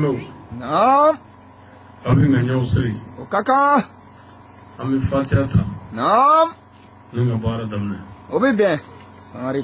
Naam. Aw bɛ ŋaniyaw siri. O ka kan. An bɛ fatiya ta. Naam. Ni ka baara daminɛ. O bɛ bɛn. Sangare.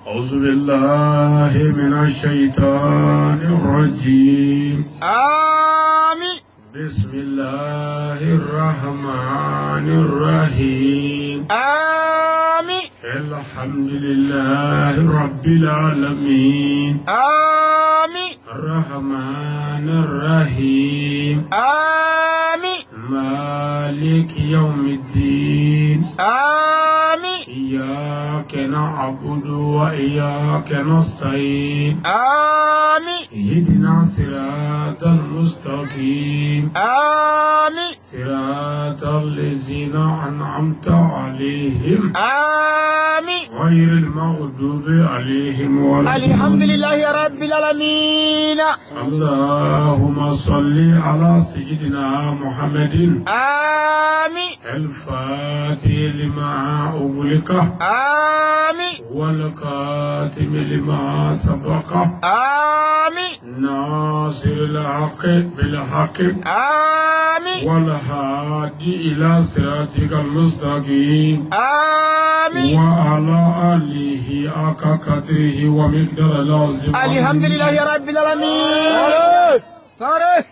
أعوذ بالله من الشيطان الرجيم Amin. بسم الله الرحمن الرحيم Amin. الحمد لله رب العالمين Amin. الرحمن الرحيم Amin. مالك يوم الدين Amin. إياك نعبد وإياك نستعين Amin. اهدنا صراط المستقيم Amin. صراط الذين أنعمت عليهم Amin. غير المغضوب عليهم ولا Alhamdulillahi Rabbil Alamin. اللهم صل على سيدنا محمد Amin. الفاتح لما أغلق Amin. والقاتم لما سبق Amin. ناصر الحق بالحق Amin. والهادي إلى صراطك المستقيم Amin. وعلى آله حق قدره ومقدار العظيم Alhamdulillahi Rabbil Alamin. Sangare.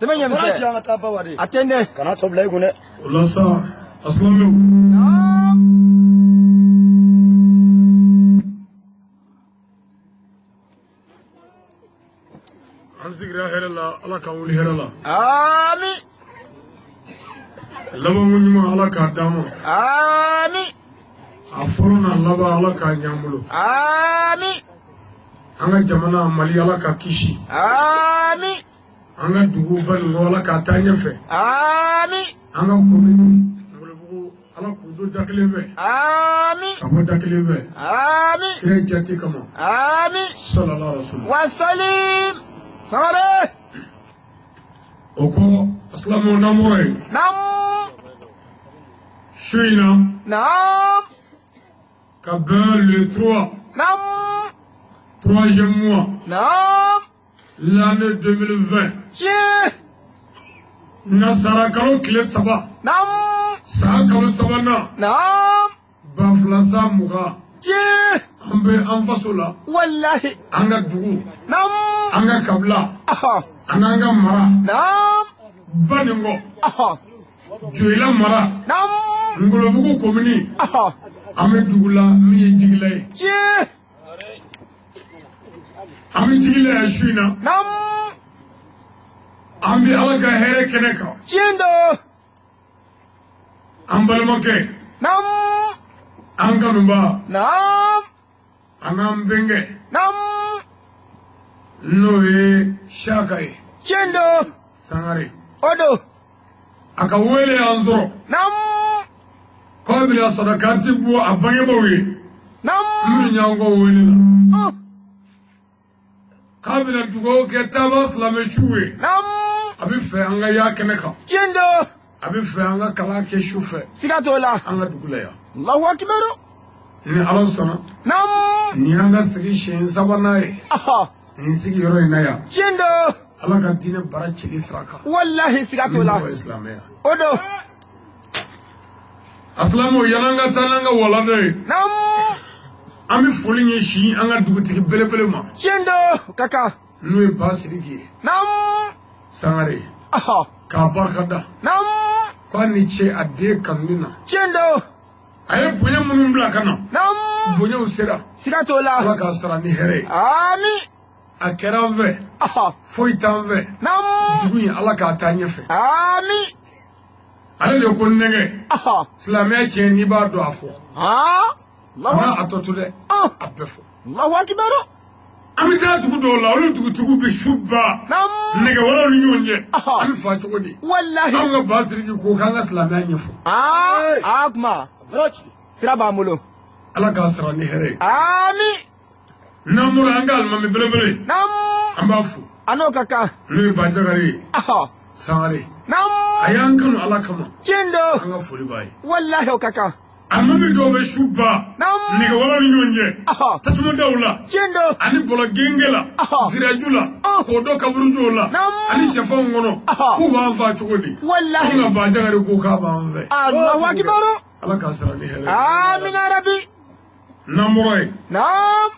Tɛmɛ Bɔra ɲɛmisɛn. ci an ka taa ba wa de. A tɛ n dɛ. Kana tɔ bila i kun dɛ. O la sa asilamɛw Naam. an sigira hɛrɛ la ala k'an wuli hɛrɛ la Amin. labanko ɲuman ala k'a d'an ma Amin. a fɔlɔ n'a laban ala k'a ɲ'an bolo Amin. an ka jamana mali ala ka kisi Amin. an ka dugu banikɔ ala k'a taa ɲɛfɛ Amin. an ka komini ngolobugu ala k'u don da kelen fɛ Amin. ka bɔ da kelen fɛ Amin. kira jate kama Amin. salala rasul Wasalim. Sangare. o kɔ asilamɛw n'an bɔra yen Naam. su in na Naam. ka bɛn le 3 Naam. troisième mois Naam. l'année 2020 Tiɲɛ. nasara kalo tile saba Naam. san kalo sabanan Naam. 2020 Tiɲɛ. an bɛ an faso la Wallahi. an ka dugu Naam. an ka kabila Aha. an n'an ka mara Naam. banikɔ Aha. joyila mara Naam. ngolobugu komini Aha. an bɛ dugu la min ye jigila ye Tiɲɛ. an bɛ jigila yan su in na Naam. an bɛ ala ka hɛrɛ kɛnɛ kan Tiɲɛ don. an balimakɛ Naam. an kanuba Naam. an n'an bɛnkɛ Naam. n'o ye saka ye Tiɲɛ don. sangare O don. a ka wele y'an sɔrɔ Naam. k'a bɛna sadakati bɔ a bangebaaw ye Naam. minnu y'an kɔ wele la Oh. k'a bɛna dugawu kɛ taaba silamɛ su ye Naam. a bɛ fɛ an ka y'a kɛnɛ kan Tiɲɛ don. a bɛ fɛ an ka kalan kɛ su fɛ Siga t'o la. an ka dugu la yan Allahu akbar. ni ala sɔnna Naam. nin y'an ka sigi siɲɛ sabanan ye Aha. nin sigiyɔrɔ in na yan Tiɲɛ don. ala ka diinɛ bara cili sira kan Wallahi siga t'o min la. tɔgɔ ye silamɛya O don. a silamɛw yan'an ka taa n'an ka walanda ye Naam. an bɛ foli ɲɛsin an ka dugutigi belebele ma Tiɲɛ don. O ka kan. n'o ye basiriki ye Naam. sangare Aha. k'a barika da Naam. k'a ni ce a den kanuni na Tiɲɛ don. a ye bonya minnu bila ka na Naam. bonyaw sera Siga t'o la. ala k'a sara ni hɛrɛ ye Amin. a kɛra an fɛ Aha. foyi t'an fɛ Naam. dugu in ala k'a taa ɲɛfɛ Amin. ale de ko nɛgɛ Aha. silamɛya tiɲɛ n'i b'a dɔn a fɔ Ah. Allahu a n'a a tɔ to dɛ Ah. a bɛɛ fɔ Allahu akbar. an bɛ taa dugu dɔw la olu dugutigiw bɛ su ba Naam. nɛgɛ wɛrɛw ni ɲɔgɔn cɛ Aha. an bɛ fa cogo di Wallahi. anw ka basiriki ko k'an ka silamɛya ɲɛfɔ Ah. Ah kuma. Bɔra ci. Sira b'an bolo. ala k'a sara ni hɛrɛ ye Amin. n'an bɔra an ka alimami belebele Naam. an b'a fo A n'o ka kan. n'o ye bajakari ye Aha. sangare Naam. a y'an kanu ala kama Tiɲɛ don. an ka foli b'a ye Wallahi o ka kan. Alimami dɔw bɛ su ban Naamu. nɛgɛwalaw ni ɲɔgɔn cɛ Ɔhɔ. tasumadaw la Tiɲɛ don. ani bɔlɔ genge la Ɔhɔ. siraju la Ɔh. k'o dɔn kaburujow la Naamu. ani sɛfanw kɔnɔ Ɔhɔ. k'u b'an faa cogo di Walahi. anw ka Bajangare ko k'a b'an fɛ Allahu akibaru. Ala k'a sara ni hɛrɛ ye. Amina rabi. N'an bɔra yen Naam.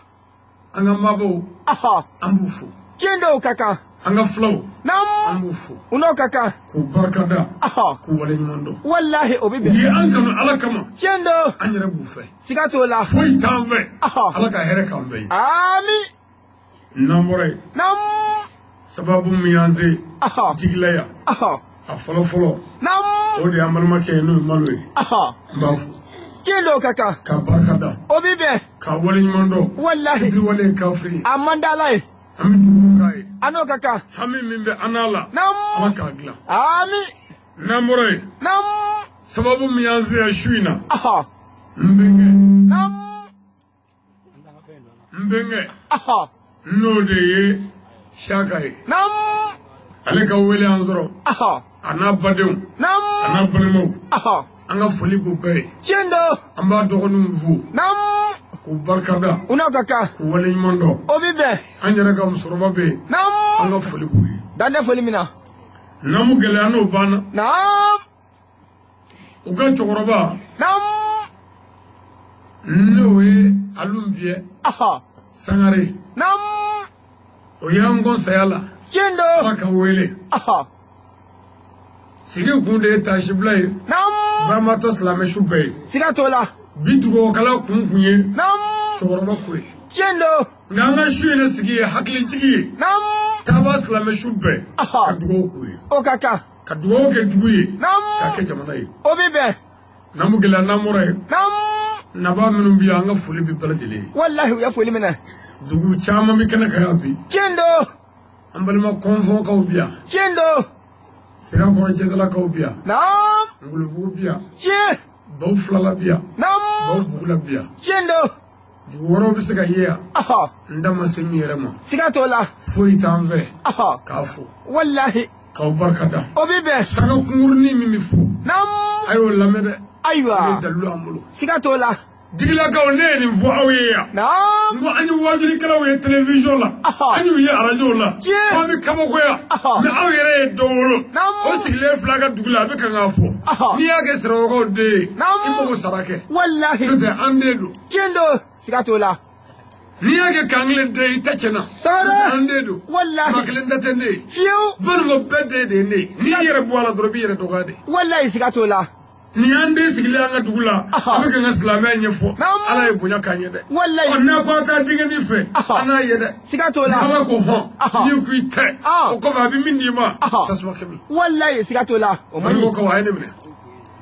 an ka mabɔw Ɔhɔ. an b'u fo Tiɲɛ don o ka kan. an ka filaw Naam. an b'u fo U n'o ka kan. k'u barikada Ɔhɔ. k'u waleɲuman dɔn Walahi o bɛ u bɛn. ye an kanu Ala kama Tiɲɛ don. an yɛrɛ b'u fɛ Siga t'o la. foyi t'an fɛ Ɔhɔ. Ala ka hɛrɛ k'an bɛɛ ye Ami. n'an bɔra yen Naam. sababu min y'an se Ɔhɔ. jigila yan Ɔhɔ. a fɔlɔ fɔlɔ Naam. o de y'an balimakɛ ye n'o ye Malo ye Ɔhɔ. n b'a fo Tiɲɛ don o ka kan. k'a barika da O bɛ bɛn. k'a waleɲuman dɔn Walahi. fitiriwale ye kafiri ye A man d'Ala ye. an bɛ dugawu k'a ye A n'o ka kan. hami min bɛ an n'a la Naam. Ala k'a dilan Ami. n'an bɔra yen Naam. sababu min y'an se yan su in na Ɔhɔ. n bɛnkɛ Naam. n bɛnkɛ Ɔhɔ. n'o de ye Saka ye Naam. ale ka wele an sɔrɔ Ɔhɔ. a n'a badenw a Naam. n'a balimaw Ɔhɔ. an ka foli b'u bɛɛ ye Tiɲɛ don. an b'a dɔgɔninw fo Naam. k'u barikada U n'o ka kan. k'u waleɲuman dɔn O bɛ bɛn. an yɛrɛ ka musokɔrɔba bɛ yen an Naam. ka foli b'u ye Dan tɛ foli min na. n'an mu gɛlɛya n'o banna Naam. u ka cɛkɔrɔba Naam. n'o ye Alu Biyɛ Ɔhɔ. Sangare Naam. o y'an kɔn saya la Tiɲɛ don. Ala ka wele Ɔhɔ. sigi kun de ye taasibila ye Naam. baramatɔ silamɛ su bɛɛ ye Siga t'o la. bi dugawukala kun kun ye Naam. cɛkɔrɔba ko ye Tiɲɛ don. nka an ka su yɛrɛ sigi ye hakilijigi ye Naam. taaba silamɛ su bɛɛ ka Ɔhɔ. dugawu k'u ye O ka kan. ka dugawu kɛ dugu ye k'a Naam. kɛ jamana ye O bɛ bɛn. n'an mu gɛlɛya n'an bɔra yen Naam. nabaa minnu bɛ yan an ka foli bɛ bɛɛ lajɛlen ye Walahi u ye foli minɛ. dugu caman bɛ kɛnɛ kan yan bi Tiɲɛ don. an balima kɔnfɔnkaw bɛ yan Tiɲɛ don. Sirakɔrɔ Jɛdalakaw bɛ yan Naam. Ngolobugu bɛ yan Tiɲɛ. Baw Filala bɛ yan Naam. Baw Bugula bɛ yan Tiɲɛ don. dugu wɛrɛw bɛ se ka ye yan Ɔhɔ. n da ma se min yɛrɛ ma Siga t'o la. foyi t'an fɛ Ɔhɔ. k'a fo Walahi. k'aw barika da O bɛ bɛn. sanga kunkurunin min bɛ fo Naam. a y'o lamɛn dɛ o Ayiwa. ye dalilu an bolo Siga t'o la. Jigilakaw ne ye nin fɔ aw ye yan Naam. n ko an ye waajulikɛlaw ye télévision la Ɔhɔ. an y'u ye arajow la Tiɲɛ. fo an bɛ kabakoya Ɔhɔ. mɛ aw yɛrɛ ye dɔ wolo Naam. o sigilen fila ka dugu la a bɛ kan k'a fɔ Ɔhɔ. n'i y'a kɛ Sirakɔrɔkaw den ye Naam. i mago sara kɛ Walahi. n'o tɛ an den don Tiɲɛ don. Siga t'o la. n'i y'a kɛ kan kelen den ye i ta tiɲɛna Sangare. an den don Walahi. maa kelen ta tɛ ne ye Fiyewu. Banikɔ bɛɛ den de ye ne ye n'i y'i yɛrɛ bɔ a la dɔrɔn i b'i yɛrɛ dɔgɔya de Walahi siga t'o la. nin y'an den sigilen an ka dugu la Ɔhɔ. an bɛ ka n ka silamɛya ɲɛfɔ Naam. Ala ye bonya k'an ye dɛ Walahi. ɔ n'a ko a taa denkɛnin fɛ Ɔhɔ. an n'a ye dɛ Siga t'o la. Ala ko hɔn Ɔhɔ. n'i ko i tɛ Ɔn. o kɔfɛ a bɛ min d'i ma Ɔhɔ. tasuma kɛmɛ Walahi siga t'o la. O man ɲi. Banikɔkaw a ye ne minɛ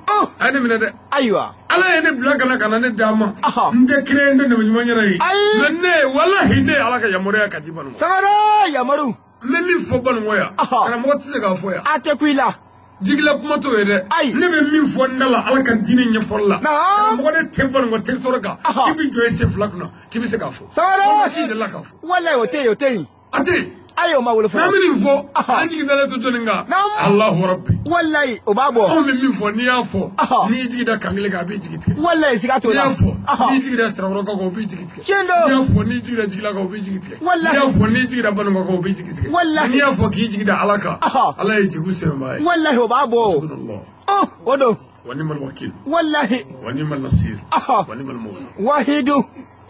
Ɔh. a ye ne minɛ dɛ Ayiwa. Ala ye ne bila ka na ka na ne d'a ma Ɔhɔ. n tɛ kira ye n tɛ nabi ɲuman yɛrɛ ye Ayi. mɛ ne walahi ne ye Ala ka yamaruya ka di Banikɔ Sangare yamaru. n bɛ min fɔ Banikɔ yan Ɔhɔ. karamɔgɔ tɛ se k'a fɔ yan A tɛ ku i la. jigila kuma t'o ye dɛ Ayi. ne bɛ min fɔ n da la Ala ka diinɛ ɲɛfɔli la Naam. karamɔgɔ de tɛ Banikɔ territoire kan Ɔhɔ. k'i bɛ jɔ i sen fila kunna k'i bɛ se k'a fɔ Sangare. k'i delila k'a fɔ Walahi o tɛ yen o tɛ yen. a tɛ yen Ayi o ma wolo n'an fɔlɔ. bɛ nin fɔ Ɔhɔ. an jigi dalen to jɔnni kan Naam. Alahu rabi Walahi o b'a bɔ. anw bɛ min fɔ n'i y'a fɔ Ɔhɔ. n'i y'i jigi da kan kelen kan a b'i jigi tigɛ Walahi siga t'o n'i la. y'a fɔ n'i Ɔhɔ. y'i jigi da Sirakɔrɔkaw kan o b'i jigi tigɛ Tiɲɛ n'i don. y'a fɔ n'i jigi da Jigila kan o b'i jigi tigɛ Walahi. n'i y'a fɔ n'i jigi da Banikɔ kan o b'i jigi tigɛ Walahi. n'i y'a fɔ k'i jigi da Ala kan Ɔhɔ. Ala ye jigiw sɛbɛnbaa ye Walahi o b'a bɔ. Subhanallah. Ɔh o don. wa ni'mal wakil Walahi. wa ni'mal nasir Ɔhɔ. wa ni'mal mawla Wahidu.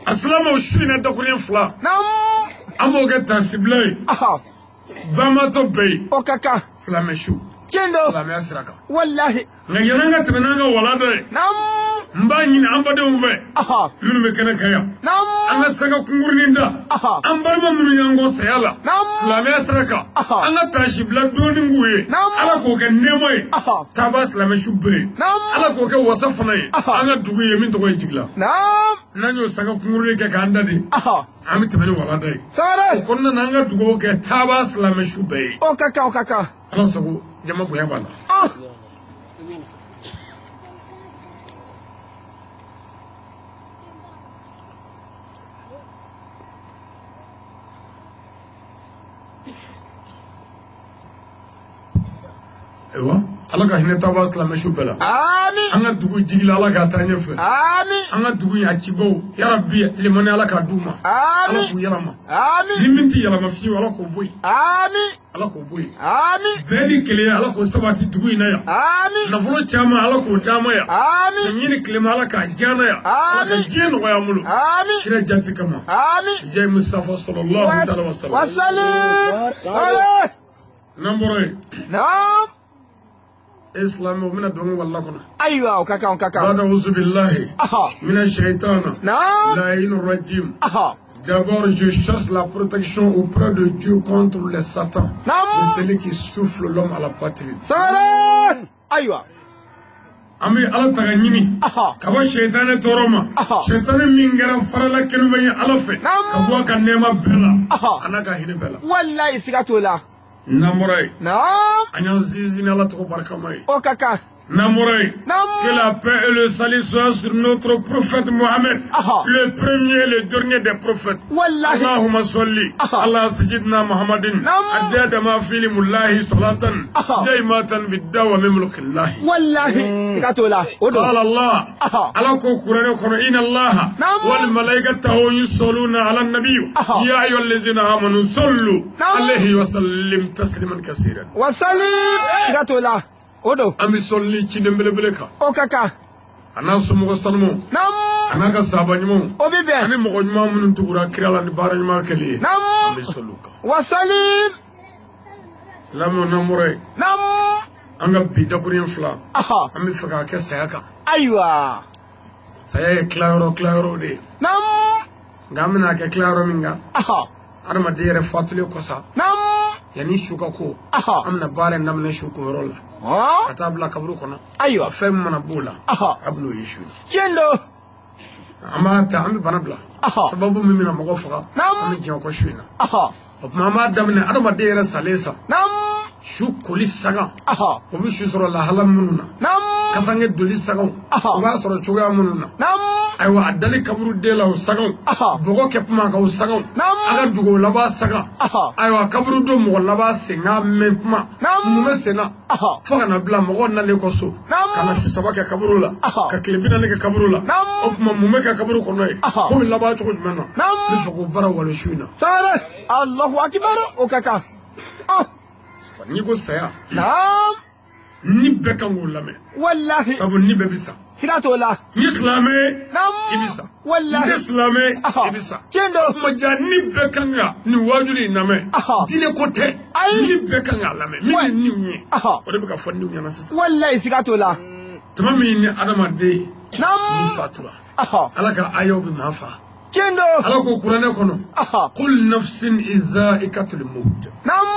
asilamɛw su in na dakuruɲɛ fila Naam. an b'o kɛ taasibila ye Ɔhɔ. bamatɔ bɛɛ ye O ka kan. silamɛ su Tiɲɛ don. silamɛya sira kan Walahi. nka yanni an ka tɛmɛ n'an ka walanda ye Naam. n b'a ɲini an badenw fɛ Ɔhɔ. minnu bɛ kɛnɛ kan yan Naam. an ka sanga kunkurunin da Ɔhɔ. an balima minnu y'an kɔ saya la Naam. silamɛya sira kan Ɔhɔ. an ka taasibila dɔɔni k'u ye Naam. Ala k'o kɛ nɛɛma ye Ɔhɔ. taaba silamɛ su bɛɛ ye Naam. Ala k'o kɛ wasa fana ye Ɔhɔ. an ka dugu ye min tɔgɔ ye Jigila Naam. n'an y'o sanga kunkurunin kɛ k'an da de Ɔhɔ. an bɛ tɛmɛ ni walanda ye o Sangare. kɔnɔna na an ka dugawu kɛ taaba silamɛ su bɛɛ ye O ka kan o ka kan. Ala sago jama bonya b'a la Ɔh. Ayiwa Ala ka hinɛ taaba silamɛ su bɛɛ la Ami. An ka dugu jigila Ala k'a taa ɲɛfɛ. Ami. An ka dugu in a cibaw yarabi limani Ala k'a d'u ma. Ala Ami. k'u yɛlɛma. Ami. Ni min tɛ yɛlɛma fiyewu Ala k'o bɔ yen. Ami. Ala k'o bɔ yen. Ami. Bɛn ni kelenya Ala k'o sabati dugu in na yan. Ami. Nafolo caman Ala k'o d'an ma yan. Ami. Sanji ni tilema Ala k'a diya an na yan. Ala ka Ami. diɲɛ nɔgɔya an bolo. Ami. Kira jati kama. Ami. Jai Mustafa sallallahu alaihi wa sallam. Wasalim. Sare. N'an bɔra yen, Naam. e silamɛ o bɛna don wala kɔnɔ. Ayiwa, o ka kan, o ka kan. Bada uzubillahi Aha. mina shaitana Naam. la'in rajim. Aha. D'abord, je cherche la protection auprès de Dieu contre les satans, Naam. de celui qui souffle l'homme à la poitrine. Sare. Ayiwa. An bɛ Ala ta ka ɲini Aha. ka bɔ sɛtanɛ tɔɔrɔ ma. Aha. Sɛtanɛ min kɛra farala kɛnɛfɛn ye Ala fɛ, Naam. ka bɔ a ka nɛɛma bɛɛ la, Aha. a n'a ka hinɛ bɛɛ la. Wallahi siga t'o la. N'an bɔra yen, Naam. an y'an sinsin ni Ala tɔgɔ barikama ye. O ka kan. N'an bɔra yen, Naam. que la paix et le salut soient sur notre prophète Mohammed, Aha. le premier et le dernier des prophètes. Wallahi. اللهم صل Aha. على سيدنا محمد نعم. عدد ما في علم الله صلاة Aha. دائمة بالدوام من ملك الله. Wallahi siga t'o la. O don. قال الله Aha. على قرآن قرآن إن الله نعم. والملائكة يصلون على النبي Aha. يا أيها الذين آمنوا صلوا نعم. عليه وسلم تسليما كثيرا. Wasalim. Siga t'o la. O don. An bɛ sɔli ciden belebele kan, O ka kan. a n'a somɔgɔ sanumaw, Naam. a n'a ka sahaba ɲumanw, O bi bɛn. ani mɔgɔ ɲuman minnu tugura kira la ni baara ɲuman kɛli ye, an Naam. bɛ sɔli u kan. Wasalim. Silamɛw, n'an bɔra yen, Naam. an ka bi dakuruɲɛ fila, Aha. an bɛ fɛ k'a kɛ saya kan. Ayiwa. Saya ye tilayɔrɔ tilayɔrɔw de ye, Naam. nka an bɛna kɛ tilayɔrɔ min kan, Aha. adamaden yɛrɛ fatulen kɔsa, Naam. yanni su ka ko, Aha. an bɛna baara in daminɛ su koyɔrɔ la Ɔ. ka taa bila kaburu kɔnɔ. Ayiwa. Fɛn min mana b'o la, Aha. a bɛn'o ye su la. Tiɲɛ don. An b'a ta, an bɛ bana bila Aha. sababu min bɛna mɔgɔ faga, Naam. an bɛ jɛn o kɔ su in na. Aha. O tuma, an b'a daminɛ adamaden yɛrɛ salen sa, Naam. su koli saga, Aha. o bɛ su sɔrɔ lahala minnu na, Naam. kasange doli sagaw, Aha. o b'a sɔrɔ cogoya minnu na, Naam. ayiwa, a dali kaburu den la o sagaw, Aha. bɔgɔ kɛ kuma kan o sagaw, Naam. a ka dugu laban saga, Aha. ayiwa, kaburu don mɔgɔ laban senkan mɛn kuma, Naam. mun bɛ sen na, Aha. fo ka na bila mɔgɔw nalen kɔ so, Naam. ka na su saba kɛ kaburu la, Aha. ka tile 40 kɛ kaburu la. Naam. O tuma, mun bɛ kɛ kaburu kɔnɔ yen, Aha. ko bɛ laban cogo jumɛn na? Naam. N bɛ fɛ k'o baara wale su in na. Sare. Allahu akbar. O ka kan. Ah. N'i ko saya, Naam. ni bɛɛ kan k'o lamɛn, Wallahi. sabu ni bɛɛ bɛ sa. Siga t'o la. Ni silamɛ, Naam. i bɛ sa. Wallahi. N tɛ silamɛ, Aha. i bɛ sa. Tiɲɛ don. Kuma ja, ni bɛɛ kan ka nin waajuli in lamɛn. Aha. Diinɛ ko tɛ. Ayi. Ni bɛɛ kan k'a lamɛn min Wa- ye niw ye, Aha. o de bɛ ka fɔ niw ɲɛna sisan. Wallahi siga t'o la. Tuma min ni adamaden ni Naam. fatura, Aha. Ala ka ayaw bɛ maa fa. Tiɲɛ don. Ala ko kuranɛ kɔnɔ, Aha. kul nafsin izaikatul maut. Naam.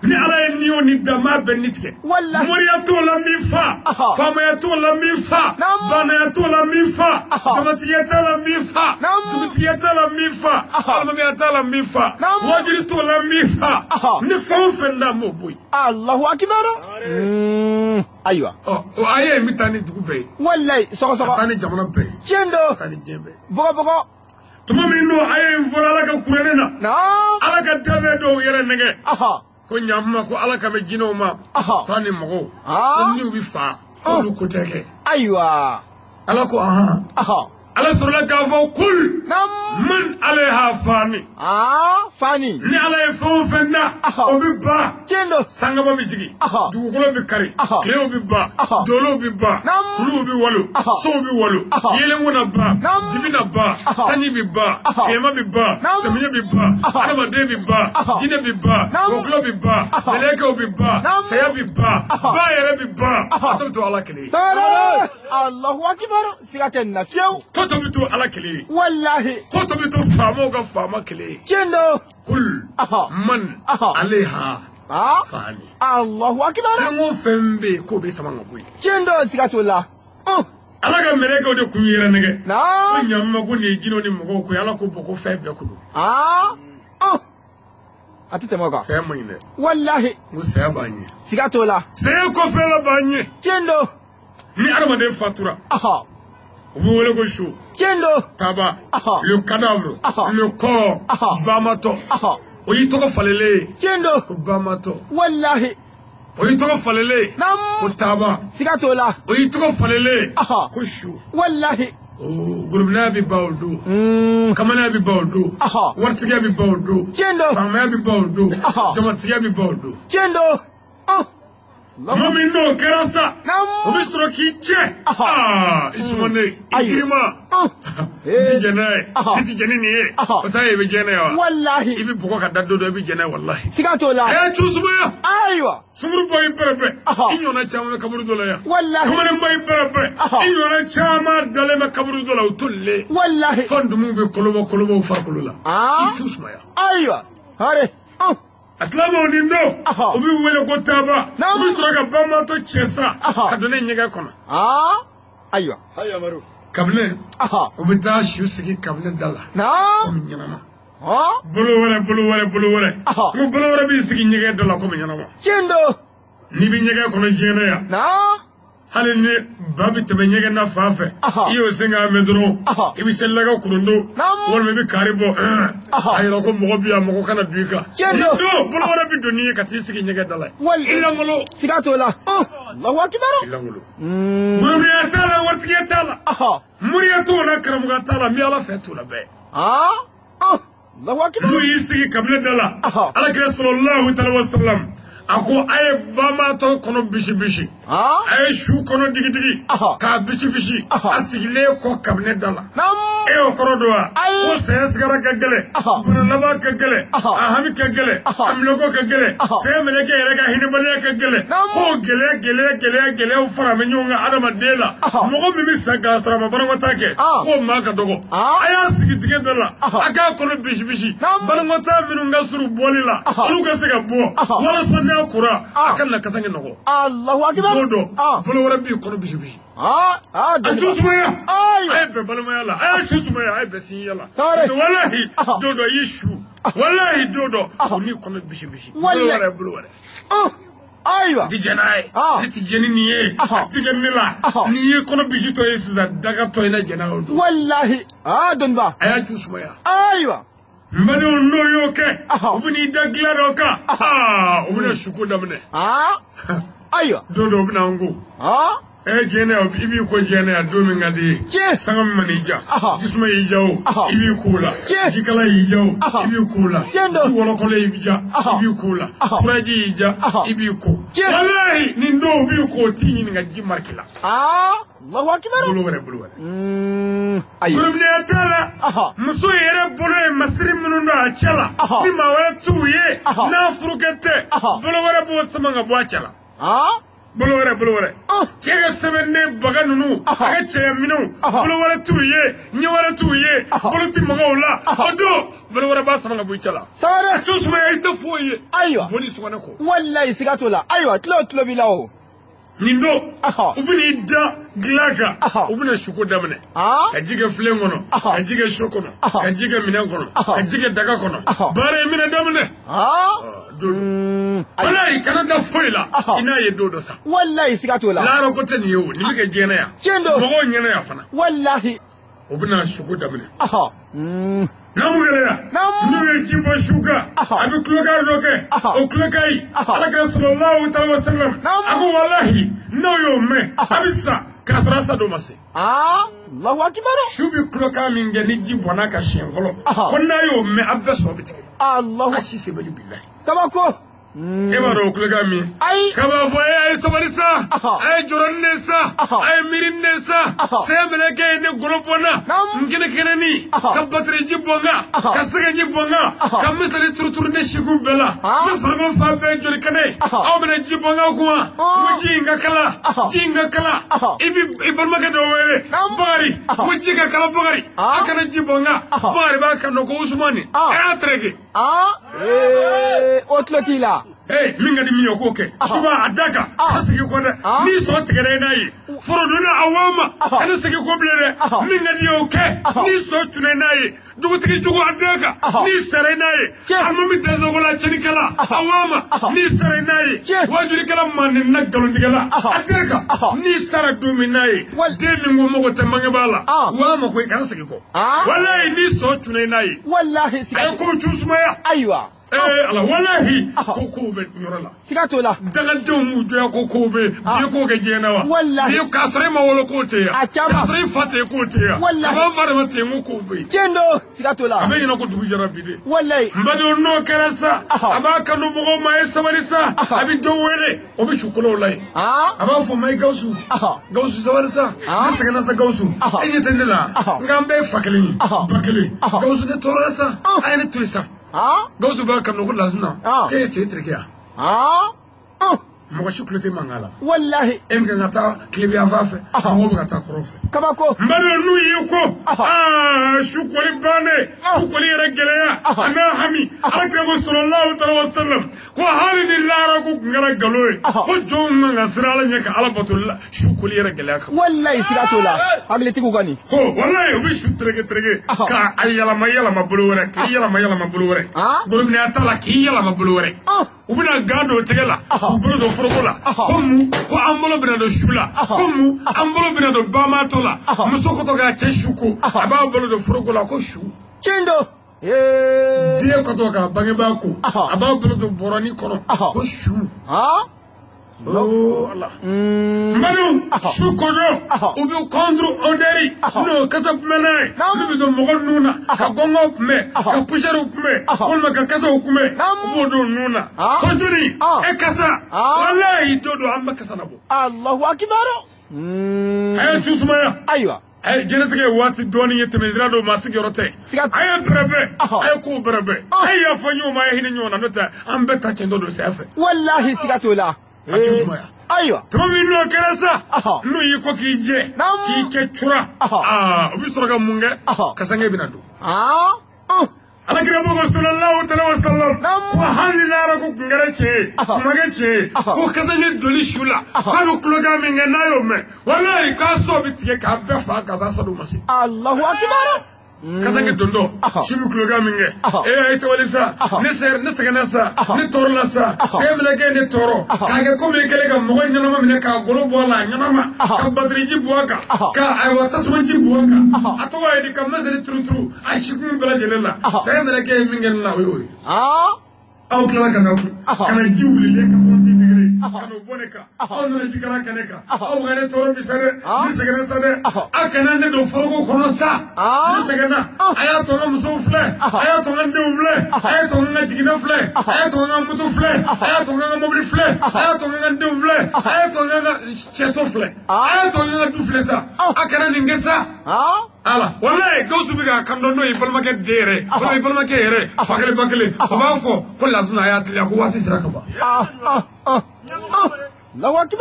Ni Ala ye ni o ni da, maa bɛɛ ni tigɛ. Wallahi. Moriya t'o la min fa, Aha. faamaya t'o la min fa, Naam. baanaya t'o la min fa, Aha. jamatigiya t'a la min fa, Naam. dugutigiya t'a la min fa, Aha. alimamiya t'a la min fa, Naam. wajuli t'o la min fa. Aha. Ni fɛn o fɛn da, m'o bɔ yen. Allahu akbar. Ayiwa. Ɔ, o aya in bɛ taa ni dugu bɛɛ ye, Wallahi ka sɔgɔsɔgɔ. taa ni jamana bɛɛ ye, Tiɲɛ ka don. taa ni diɲɛ bɛɛ ye. Bɔgɔ bɔgɔ. Tuma min n'o aya in fɔra Ala ka kuranɛ na, Naam. Ala ka danfɛn dɔw yɛrɛ nɛgɛ Aha. ko ɲamuma, ko Ala ka bɛ jinɛw ma, Aha. k'a ni mɔgɔw, Ah. ko n'u bɛ fa, k'olu ko tɛ kɛ. Ayiwa. Ala ko ahan. Aha. Ala sɔrɔla k'a fɔ kul Naam. man alayha fani. Ah, fani. Ni Ala ye fɛn o fɛn da, Aha. o bɛ ban. Tiɲɛ don. Sankaba bɛ jigin, Aha. dugukolo bɛ kari, Aha. tilew bɛ ban, Aha. dolow bɛ ban, Naam. kuluw bɛ walo, Aha. sow bɛ walo, Aha. yeelenko na ban, Naam. dibi na ban, Aha. sanji bɛ ban, Aha. tilema bɛ ban, Naam. samiyɛ bɛ ban, Aha. adamaden bɛ ban, Aha. jinɛ bɛ ban, Naam. wɔkulɔ bɛ ban, Aha. mɛlɛkɛw bɛ ban, Naam. saya bɛ ban, Aha. ba yɛrɛ bɛ ban. Aha. A tɔ bɛ to Ala kelen ye. Sare. Allahu akbar. Siga tɛ nin na fiyewu. Ko tɔ bɛ to Ala kelen ye. Wallahi. Ko tɔ bɛ to faamaw ka faama kelen ye. Tiɲɛ don. Kul Aha. man Aha. alayha Ah. fani. Allahu akbar. Fɛn o fɛn bɛ yen k'o bɛ sama ka bɔ yen. Tiɲɛ don, siga t'o la. Ala ka mɛlɛkɛw de kun yɛrɛ nɛgɛ. Ko Naam. ɲamuma, ko nin ye jinɛw ni mɔgɔw ko ye. Ala ko bɔn, ko fɛn bɛɛ ko don. Ah. A tɛ tɛmɛ o kan. Saya man ɲi dɛ. Wallahi. N ko saya b'an ɲɛ. Siga t'o la. Saya kɔfɛ la b'an ɲɛ. Tiɲɛ don. Ni adamaden fatura, Aha. u bɛ wele ko su. Tiɲɛ don. Taba. Aha. Le cadavre. Aha. Le corps. Aha. Bamatɔ. Aha. O y'i tɔgɔ falenlen ye. Tiɲɛ don. Ko bamatɔ. Wallahi. O y'i tɔgɔ falelen ko taaba. Siga t'o la. O y'i tɔgɔ falelen ko su. Walahi. Gorobinɛya bɛ ban o don. Kamalenya bɛ ban o don. Waritigiya bɛ ban o don. Tiɲɛ don. Faamaya bɛ ban o don. Jamatigiya bɛ ban o don. Tiɲɛ don. Tuma min n'o kɛra sa, o bɛ sɔrɔ k'i cɛ. Aa i sumanen, i girinma. N tɛ jɛn n'a ye, n tɛ jɛn ni nin ye. O t'a ye i bɛ jɛn n'a ye wa? Walahi. I bɛ bɔgɔ ka da don dɔ i bɛ jɛn n'a ye walahi. Siga t'o la. A y'a cu sumaya. Ayiwa. Sunkuruba y'i bɛrɛbɛn. I ɲɔgɔnna caman bɛ kaburu dɔ la yan. Walahi. Kamalenba y'i bɛrɛbɛn. I ɲɔgɔnna caman dalen bɛ kaburu dɔ la u tolilen. Walahi. Fo numuw bɛ kolobɔ kolobɔ u farikolo la. I cu sumaya. Ayiwa. Hare. A silamɛw nin don, u b'i wele ko taaba, u bɛ sɔrɔ ka banbaatɔ cɛ sa ka don ne ɲɛgɛn kɔnɔ. Ayiwa. Kabini u bɛ taa su sigi kabini da la. Komi ɲɛnama. Bolo wɛrɛ bolo wɛrɛ bolo wɛrɛ. N ko bolo wɛrɛ b'i sigi ɲɛgɛn da la komi ɲɛnama. Tiɲɛ don. N'i bɛ ɲɛgɛn kɔnɔ diɲɛ na yan. Hali ni ba bɛ tɛmɛ ɲɛgɛn na fan fɛ, i y'o sen k'a mɛn dɔrɔn, i bɛ selilaka kurundo, walima i bɛ kari bɔ, a yira ko mɔgɔ bɛ yan, mɔgɔ kana don i kan. Tiɲɛ don. Don bolo wɛrɛ bɛ don n'i ye ka t'i sigi ɲɛgɛn da la. I lankolon. Siga t'o la. Allahu akibar. I lankolon. Gorobinɛya t'a la, waritigiya t'a la. Moriya t'o la, karamɔgɔya t'a la, n bɛ Ala fɛ t'o la bɛɛ. Allahu akibar. N'u y'i sigi kabila da la, Alakira sallallahu alaihi wa sallam. A ko a ye banbaatɔ kɔnɔ bisi bisi, a ye su kɔnɔ digidigi k'a bisi bisi, a sigilen kɔ kabinɛ da la. E y'o kɔrɔ dɔn wa? Ko saya sigara ka gɛlɛn, bana laban ka gɛlɛn, a hami ka gɛlɛn, a minɛko ka gɛlɛn, saya mɛlɛkɛ yɛrɛ ka hinɛbaliya ka gɛlɛn. K'o gɛlɛya gɛlɛya gɛlɛya gɛlɛyaw fara bɛ ɲɔgɔn kan adamaden la. Mɔgɔ min bɛ sa k'a sɔrɔ a ma banakɔtaa kɛ, k'o maa ka dɔgɔ. A y'a sigi dingɛ da la, a k'a kɔnɔ bisi bisi, banakɔtaa minnu ka surun bɔli la, olu ka se ka bɔ walasa n'a kura a ka na kasange nɔgɔ. Allahu akibar. Don dɔ bolo wɛrɛ b'i kɔnɔ bisi bisi. A cu sumaya. A ye bɛn balimaya la, a y'a cu sumaya, a ye bɛn sinjiya la. Walahi don dɔ i su, walahi don dɔ o n'i kɔnɔ bisi bisi. Bolo wɛrɛ bolo wɛrɛ. Ayiwa. N ti jɛn n'a ye. Ne ti jɛn ni nin ye. A ti kɛ ne la. N'i ye kɔnɔ bisi tɔ ye sisan, daga tɔ ye la jɛn n'a ye o don. Walahi. Dɔnniba. A y'a cu sumaya. Ayiwa. N badenw n'o y'o kɛ, u bɛ n'i da dilan dɔ kan, u bɛna suko daminɛ. Ayiwa. Don dɔ u bɛna an ko. Diɲɛ i b'i ko diɲɛ yan don min ka di ye. Sanga min man'i ja, jisuma y'i ja o, i b'i ko o la. Jikala y'i ja o, i b'i ko o la. Ji wɔlɔkɔlɔ y'i ja, i b'i ko o la. Furaji y'i ja, i b'i ko. Walahi nin don u b'i ko o t'i ɲininka ji mariki la. Allahu akibar. Bolo wɛrɛ bolo wɛrɛ. Gorobinɛya t'a la. Muso yɛrɛ bolo ye masiri minnu don a cɛ la, ni maa wɛrɛ t'u ye, n'a furukɛ tɛ, bolo wɛrɛ b'o sama ka bɔ a cɛ la. Bolo wɛrɛ bolo wɛrɛ. Cɛ ka sɛbɛnden baga ninnu, a ka cɛya minɛnw, bolo wɛrɛ t'u ye, ɲɛ wɛrɛ t'u ye, bolo ti maga o la. O don bolo wɛrɛ b'a sama ka bɔ i cɛ la. Sangare. Cu sumaya i tɛ foyi ye. Ayiwa. Bɔ ni sukɔnɛ kɔ. Walahi siga t'o la. Ayiwa tulo tulo b'i la o. Nin don, u bɛn'i da dilan kan, u bɛna suko daminɛ. Ka ji kɛ filen kɔnɔ, ka ji kɛ so kɔnɔ, ka ji kɛ minɛn kɔnɔ, ka ji kɛ daga kɔnɔ. Baara in bɛna daminɛ. Don walahi kana da foyi la, i n'a ye don dɔ sa. Walahi siga t'o la. Lahara ko tɛ nin ye o, nin bɛ kɛ diɲɛ na yan. Tiɲɛ don. Mɔgɔw ɲɛna yan fana. Walahi. U bɛna suko daminɛ. N'a mun gɛlɛya, n'u ye ji bɔ su kan, a bɛ kulokan dɔ kɛ, o kulokan in, Alakira sallallahu alaihi wa sallam, a ko walahi n'aw y'o mɛn, a bɛ sa k'a sɔrɔ a sa don ma se. Allahu akibar. Su bɛ kulokan min kɛ ni ji bɔnna ka siɲɛ fɔlɔ, ko n'a y'o mɛn, a bɛɛ sɔn bɛ tigɛ. Allahu. A si sebali bilahi. Kabako. E b'a dɔn o kulokan min? Ayi. K'a b'a fɔ a ye sabali sa, a ye jɔrɔ ni ne sa, a ye miiri ni ne sa, saya mɛlɛkɛ ye ne golo bɔ n na, n kɛnɛ kɛnɛni, ka batiri ji bɔ n kan, ka sɛgɛ ji bɔ n kan, ka misali turuturu ne sikun bɛɛ la, ne farikolo fan bɛɛ joli kɛnɛ ye, aw bɛna ji bɔ n kan kun wa? N ko ji in ka kala, ji in ka kala, i b'i balimakɛ dɔ wele, Bakari, n ko ji ka kala Bakari, a kana ji bɔ n kan, Bakari b'a kan dɔn ko Usumani, a y'a tereke. O tulo t'i la. Min ka di min ye o k'o kɛ. Suba a da kan, a segin kɔ dɛ. N'i sɔn tigɛra i n'a ye, forodonna a wa ma, kana segin kɔ bilen dɛ. Min ka di ye o kɛ. N'i sɔn cunna i n'a ye, dugutigi jugu a da kan, n'i sara i n'a ye, alimami dɛsɛkola cɛnnikɛla a wa ma, n'i sara i n'a ye, wajulikɛla mandenna nkalontigɛla a da kan, n'i sara don min n'a ye, den min ko mago tɛ bangebaa la, wa ma ko i kana segin kɔ. Walayi n'i sɔn cunna i n'a ye. Walahi. A ye ko cu sumaya. Ayiwa. Ala walahi ko kow bɛ yɔrɔ la. Siga t'o la. Dangadenw m'u jɔya ko kow bɛ yen. N'i ye kow kɛ diɲɛ na wa? Walahi. N'i k'a sɔrɔ e ma wolo k'o tɛ yan. A caman. K'a sɔrɔ i fa tɛ yen k'o tɛ yan. Walahi. A b'an fa de ma tɛ yen ko kow bɛ yen. Tiɲɛ don. Siga t'o la. A bɛ ɲɛna ko dugu jɛra bi de. Walahi. N badenw n'o kɛra sa. A b'a kanu mɔgɔw ma a ye sabali sa. A bɛ dɔ wele o bɛ sukolow la yen. A b'a fɔ ma i Gawusu. Gawusu sabali sa. Ne sɛgɛnna sa Gawusu. E ɲɛ tɛ ne la. Nka an bɛɛ ye fa kelen ye. Ba kelen. Gawusu ne tɔɔrɔla sa. A ye ne to yen sa. Gawusu b'a kanu ko Lasina k'e ye sen tereke yan. Mɔgɔ si tulo tɛ mankan la. Walahi. E bɛ ka taa tilebiyanfan fɛ. Mɔgɔw bɛ ka taa kɔrɔn fɛ. Kabako. N badenw n'u y'i ko. Su koli bannen. Su koli yɛrɛ gɛlɛya. A n'a hami. Ala kira ko sallallahu alaihi wa sallam ko hali ni lahara ko tun kɛra nkalon ye. Ko jɔnw man ka siran Ala ɲɛ ka Ala bato la su koli yɛrɛ gɛlɛya kama. Walahi siga t'o la. Hakilitigiw kɔni. Ko walahi u bɛ su tereke tereke. K'a yɛlɛma yɛlɛma bolo wɛrɛ. K'i yɛlɛma yɛlɛma bolo wɛrɛ. Gorobinɛya t'a la k'i yɛlɛma bolo wɛrɛ. U bɛna gan don tɛgɛ la. K'u bolo don foroko la. Ko mun ko an bolo bɛna don su la. Ko mun an bolo bɛna don bamatɔ la. Muso kɔtɔ k'a cɛ su ko. A b'a bolo don foroko la ko su. Tiɲɛ don. Den kɔtɔ k'a bangebaa ko. A b'a bolo don bɔrɔnin kɔnɔ. Ko su. Oh Allah. N badenw su kodɔn u bɛ contre odeur n'o kasa kunbɛ n'a ye n'u bɛ don mɔgɔ nun na ka gɔngɔw kunbɛ ka poussière kunbɛ walima ka kasaw kunbɛ u b'o don nun na ko joli e kasa walahi don don an bɛ kasa labɔ. Allahu akibaru. A ye su sumaya. Ayiwa. A ye diɲɛlatigɛ ye waati dɔɔnin ye tɛmɛsira don maa sigiyɔrɔ tɛ. A ye bɛrɛbɛn a ye kow bɛrɛbɛn a ye yafa ɲɔgɔn ma a ye hinɛ ɲɔgɔn na n'o tɛ an bɛɛ ta cɛntɔ don saya fɛ. Walahi siga t'o la. A t'u sumaya. Ayiwa. Tuma min n'o kɛra sa. N'u y'i ko k'i jɛ. K'i kɛ cura. U bɛ sɔrɔ ka mun kɛ. Kasange bɛna don. Ala kira ko sallallahu alaihi wa sallam. Ko hali n'ara ko kun kɛra cɛ ye. Kun ma kɛ cɛ ye. Ko kasange doli su la. K'a bɛ kulokan min kɛ n'a y'o mɛn. Walahi k'a sɔ bɛ tigɛ k'a bɛɛ fa ka taa sanu ma se. Allahu akibaru. Kasange dondo su bɛ kulokan min kɛ e a ye sabali sa ne sɛgɛnna sa ne tɔɔrɔla sa sɛgɛn fana kɛ ne tɔɔrɔ k'a kɛ komi i kɛlen ka mɔgɔ ɲɛnama minɛ k'a golo bɔ a la ɲɛnama ka batiriji bɔ a kan ka ayiwa tasumaji bɔ a kan a tɔgɔ ye di ka masiri turuturu a sikun bɛɛ lajɛlen la sɛgɛn fana kɛ ye min kɛ ne la o y'o ye. Aw tilala ka na kun ka na ji wulilen ka fɔ degré ka n'o bɔ ne kan aw nana ji kala kɛ ne kan aw ka ne tɔɔrɔ bi sa dɛ ne sɛgɛnna sa dɛ aw kana ne don foroko kɔnɔ sa ne sɛgɛnna a y'a to n ka musow filɛ a y'a to n ka denw filɛ a y'a to n ka jiginɛ filɛ a y'a to n ka moto filɛ a y'a to n ka mobili filɛ a y'a to n ka denw filɛ a y'a to n ka cɛso filɛ a y'a to n ka du filɛ sa a kana nin kɛ sa. Ala walayi Gawusu bɛ k'a kan dɔn n'o ye balimakɛ den yɛrɛ walima i balimakɛ yɛrɛ fa kelen ba kelen o b'a fɔ ko Lasina a y'a teliya ko waati sera ka ban.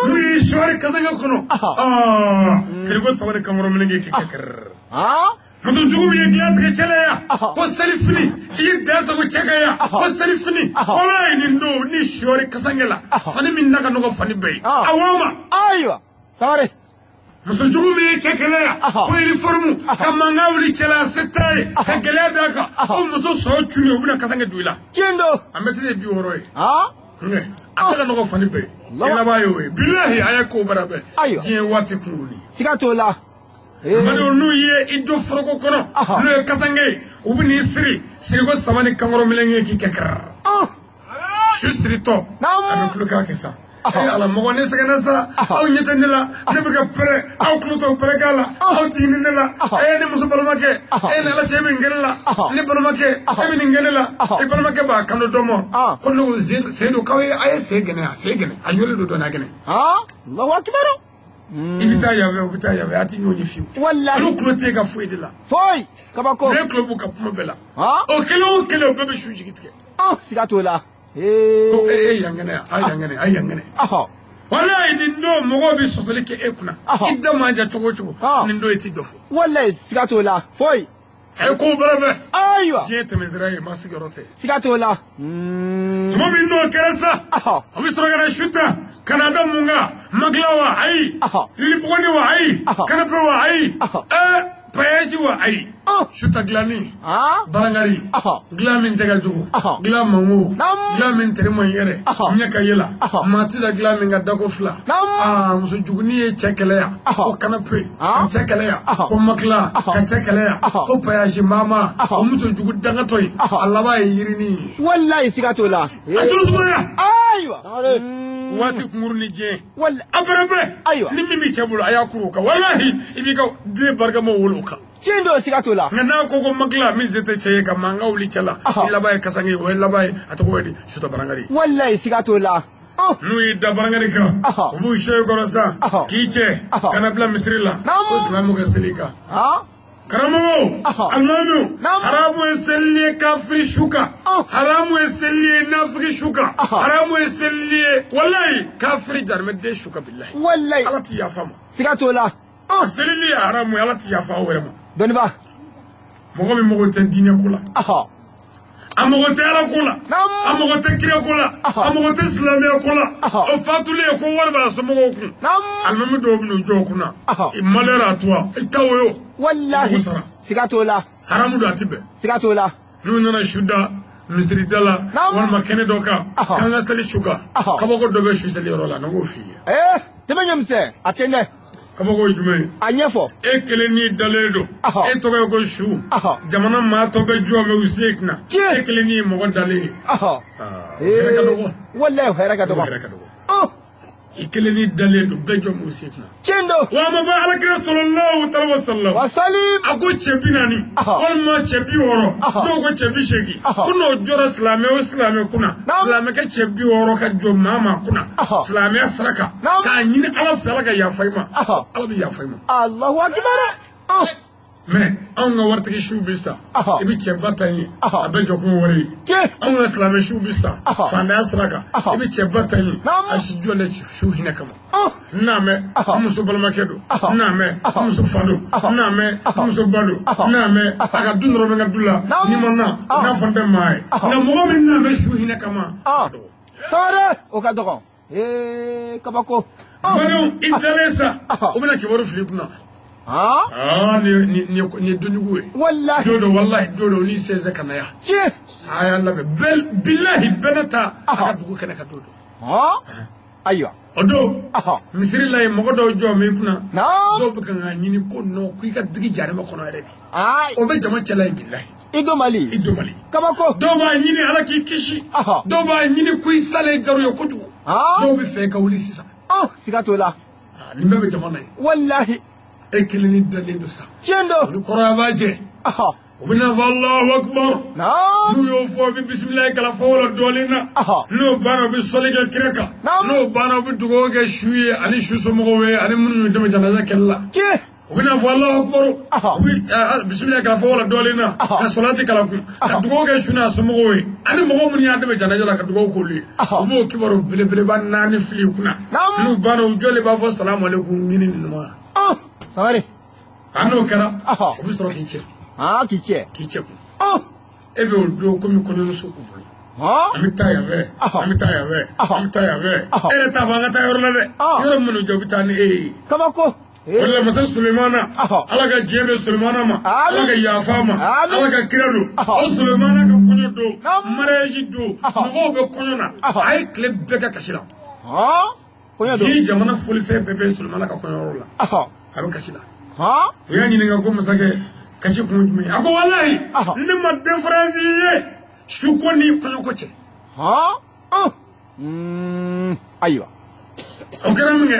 N'u y'i sɔɔri kasange kɔnɔ siriko saba ni kankɔrɔ meleke k'i kɛ kɛrɛrɛ. Muso jugu min ye dilan tigɛ cɛ la yan ko selifini i ye dan sago cɛ kan yan ko selifini walayi nin don ni sɔɔri kasange la fani min na ka nɔgɔ fani bɛɛ ye a wo ma. Ayiwa sangare. Muso jugu min ye cɛ kɛlɛ yan ko uniforme ka mankan wuli cɛ la se t'a ye ka gɛlɛya d'a kan ko muso sɔrɔ cun u bɛna kasange don i la. Tiɲɛ don. A mɛtiri ye 60 ye. A tɛ ka nɔgɔ fani bɛɛ ye. I laban y'o ye bilahi a ye kow bɛrɛ bɛn. Ayiwa. Diɲɛ waati kunkurunin. Siga t'o la. Maliw n'u ye i don foroko kɔnɔ n'o ye kasange ye u bɛ n'i siri siriko saba ni kankɔrɔ meleke k'i kɛ kɛrɛ. Su siritɔ a bɛ kulokan kɛ sa. Ala mɔgɔ ne sɛgɛnna sa aw ɲɛ tɛ ne la ne bɛ ka pɛrɛ aw tulo t'o pɛrɛkan la aw tɛ hinɛ ne la e ne muso balimakɛ e ni ala cɛ min kɛ ne la ne balimakɛ e bɛ nin kɛ ne la i balimakɛ b'a kan dɔ ma ko ne ko sen don k'aw ye a ye sen gɛnɛ a sen gɛnɛ a ɲɔlen don dɔɔnin a gɛnɛ. Allahu akibaru. I bɛ taa yan fɛ u bɛ taa yan fɛ a tɛ ɲɔgɔn ye fiyewu. Walahi. Olu tulo tɛ e ka foyi de la. Foyi kabako. Ne tulo b'u ka kuma bɛɛ la. O kelen o kelen o bɛɛ bɛ su jigi tigɛ. Siga t'o la. Ko e yan kɛnɛ a yan kɛnɛ a yan kɛnɛ. Walayi nin don mɔgɔw bɛ sɔsɔli kɛ e kunna. I da man ja cogo o cogo. Nin don i ti dɔ fɔ. Walayi siga t'o la foyi. A ye kow bɛrɛ bɛn. Ayiwa. Diɲɛ tɛmɛsira ye maa sigiyɔrɔ tɛ. Siga t'o la. Tuma min n'o kɛra sa. A bɛ sɔrɔ ka na su ta ka na da mun kan matelas wa ayi. Lipɔgɔni wa ayi. Canapé wa ayi. Payaji wa ayi suta dilanni barangari dilan min tɛ ka jugu dilan mango dilan min tere man yɛrɛ ɲɛ ka yɛlɛ maa tɛ da dilan min ka dako fila aa muso jugunin ye cɛ kɛlɛya ko kanape ka cɛ kɛlɛya ko makila ka cɛ kɛlɛya ko payaji mama o muso jugu dangatɔ ye a laban ye yirini ye. Walayi siga t'o la. A tulu sumaya. Ayiwa. Waati kunkurun ni diɲɛ. Wala. A bɛrɛ Ayiwa. Ni min b'i cɛ bolo a y'a kuru o kan walahi i b'i ka den barikamaw wolo o kan. Tiɲɛ don siga t'o la. Nka n'a ko ko makila min se tɛ cɛ ye ka mankan wuli cɛ la i laban ye kasange ye o ye laban ye a tɔgɔ ye di suta barangari. Walayi siga t'o la. N'u y'i da barangari kan u b'u sɛ i kɔrɔ sa k'i cɛ ka na bila misiri la ko silamɛw ka seli i kan. Karamɔgɔw alimamiw haramu ye seli ye kafiri su kan haramu ye seli ye nafigi su kan haramu ye seli ye walayi kafiri jarimɛden su kan bilahi. Walayi. Ala ti yafa ma. Siga t'o la. Selili ye haramu ye ala ti yafa aw yɛrɛ ma. Dɔnniba. Mɔgɔ min mago tɛ diinɛ ko la. A mago tɛ ala ko la. A mago tɛ kira ko la. A mago tɛ silamɛya ko la. O fatulen ko wari b'a somɔgɔw kun. Alimami dɔw bɛ n'u jɔ o kunna. Malheur à toi. I ta o ye o. Walahi. Siga t'o la. Haramu don a ti bɛn. Siga t'o la. N'u nana su da misiri da la walima kɛnɛ dɔ kan k'an ka seli su kan kabako dɔ bɛ su seli yɔrɔ la ne k'o f'i ye. Ee tɛmɛ ɲɛmisɛn a tɛ ɲɛ. Kabako ye jumɛn ye? A ɲɛfɔ. E kelen n'i dalen don. E tɔgɔ ye ko su. Jamana maa tɔ bɛ jɔ mɛ u se kunna. E kelen n'i ye mɔgɔ dalen ye. Hɛrɛ ka dɔgɔ. Walayi hɛrɛ ka dɔgɔ. Hɛrɛ ka dɔgɔ. I kelen n'i dalen don bɛɛ jɔ mɛ u se kunna. Tiɲɛ don. Wa a ma bɔ alakira sallallahu alaihi wa sallam. Wa salim. A ko cɛ 40. Walima cɛ 60. Dɔw ko cɛ 80. Ko n'o jɔra silamɛ o silamɛ kunna. Silamɛkɛ cɛ 60 ka jɔ maa maa kunna. Silamɛya sira kan. K'a ɲini ala fɛ ala ka yafa i ma. Ala bɛ yafa i ma. Alahu akibar. Mais anw ka waritigi siw bɛ sa. I bɛ cɛba ta ye. A bɛ jɔ kun wari ye. Anw ka silamɛ siw bɛ sa. Faantanya sira kan. I bɛ cɛba ta ye. A si jɔ lɛ su hinɛ kama. N n'a mɛn n muso balimakɛ don. N n'a mɛn n muso fa don. N n'a mɛn n muso ba don. N n'a mɛn a ka du nɔrɔ bɛ n ka du la. N'i ma na n'a fɔ n tɛ maa ye. Nka mɔgɔ min n'a mɛn su hinɛ kama. Sangare o ka dɔgɔn. Ee kabako. Badenw i dalen sa. O bɛna kibaru fili i kunna. Aa nin ye donjugu ye. Walahi. Don dɔ walahi don dɔ n'i sɛnsɛn ka na yan. Tiɲɛ. A y'a labɛn bilahi bɛɛ ne ta a ka dugu kɛnɛ ka don dɔ. Ayiwa. O don misiri la yen mɔgɔ dɔw jɔ mɛ i kunna. Dɔw bɛ kan k'a ɲini ko nɔ k'i ka digi jarimɛ kɔnɔ yɛrɛ bi. O bɛ jama cɛla yen bilahi. I don Mali. I don Mali. Kabako. Dɔw b'a ɲini ala k'i kisi. Dɔw b'a ɲini ko i salen jar'u ye kojugu. Dɔw bɛ fɛ i ka wuli sisan. Siga t'o la. Nin bɛɛ bɛ jama na yen. Walahi. E kelen ni dalen don sa. Tiɲɛ don. Olu kɔrɔya b'a jɛ. U bɛ na fɔ Alahu akibaru. N'u y'o fɔ u bɛ bisimilayi kalan fɔ o la dɔɔnin na. N'o banna u bɛ sɔli kɛ kira kan. N'o banna u bɛ dugawu kɛ su ye ani su somɔgɔw ye ani minnu y'u dɛmɛ janaja kɛlɛ la. U bɛ na fɔ Alahu akibaru. U bɛ bisimilayi kalan fɔ o la dɔɔnin na. Ka sɔlati kalan kun. Ka dugawu kɛ su n'a somɔgɔw ye ani mɔgɔ minnu y'a dɛmɛ janaja la ka dugawu k'olu ye. U b'o kibaru belebeleba 4 fili u kunna. N'u banna u jɔlen b'a fɔ salamu aleykum ɲini ninnu ma. Sangare. A n'o kɛra o bɛ sɔrɔ k'i cɛ. K'i cɛ. K'i cɛ kun. E bɛ o don komi kɔɲɔmuso u bolo. An bɛ taa yan fɛ. An bɛ taa yan fɛ. An bɛ taa yan fɛ. E yɛrɛ t'a fɔ an ka taa yɔrɔ la dɛ. Yɔrɔ minnu jɔ u bɛ taa ni e ye. Kabako. O de la masa Sulemana. Ala ka diɲɛ bɛ Sulemana ma. Ala ka yafa a ma. Ala ka kira don. O Sulemana ka kɔɲɔ don. Mariage don. Mɔgɔw bɛ kɔɲɔ na. A ye tile bɛɛ kɛ kasi la. Kɔɲɔ don. Diɲɛ jamana folifɛn bɛɛ bɛ Sulemana ka kɔɲɔyɔrɔ la. A bɛ kasi la. U y'a ɲininka ko masakɛ kasi kun jumɛn ye? A ko walahi ne ma différence ye suko ni kɔɲɔko cɛ. Ayiwa. O kɛra min kɛ.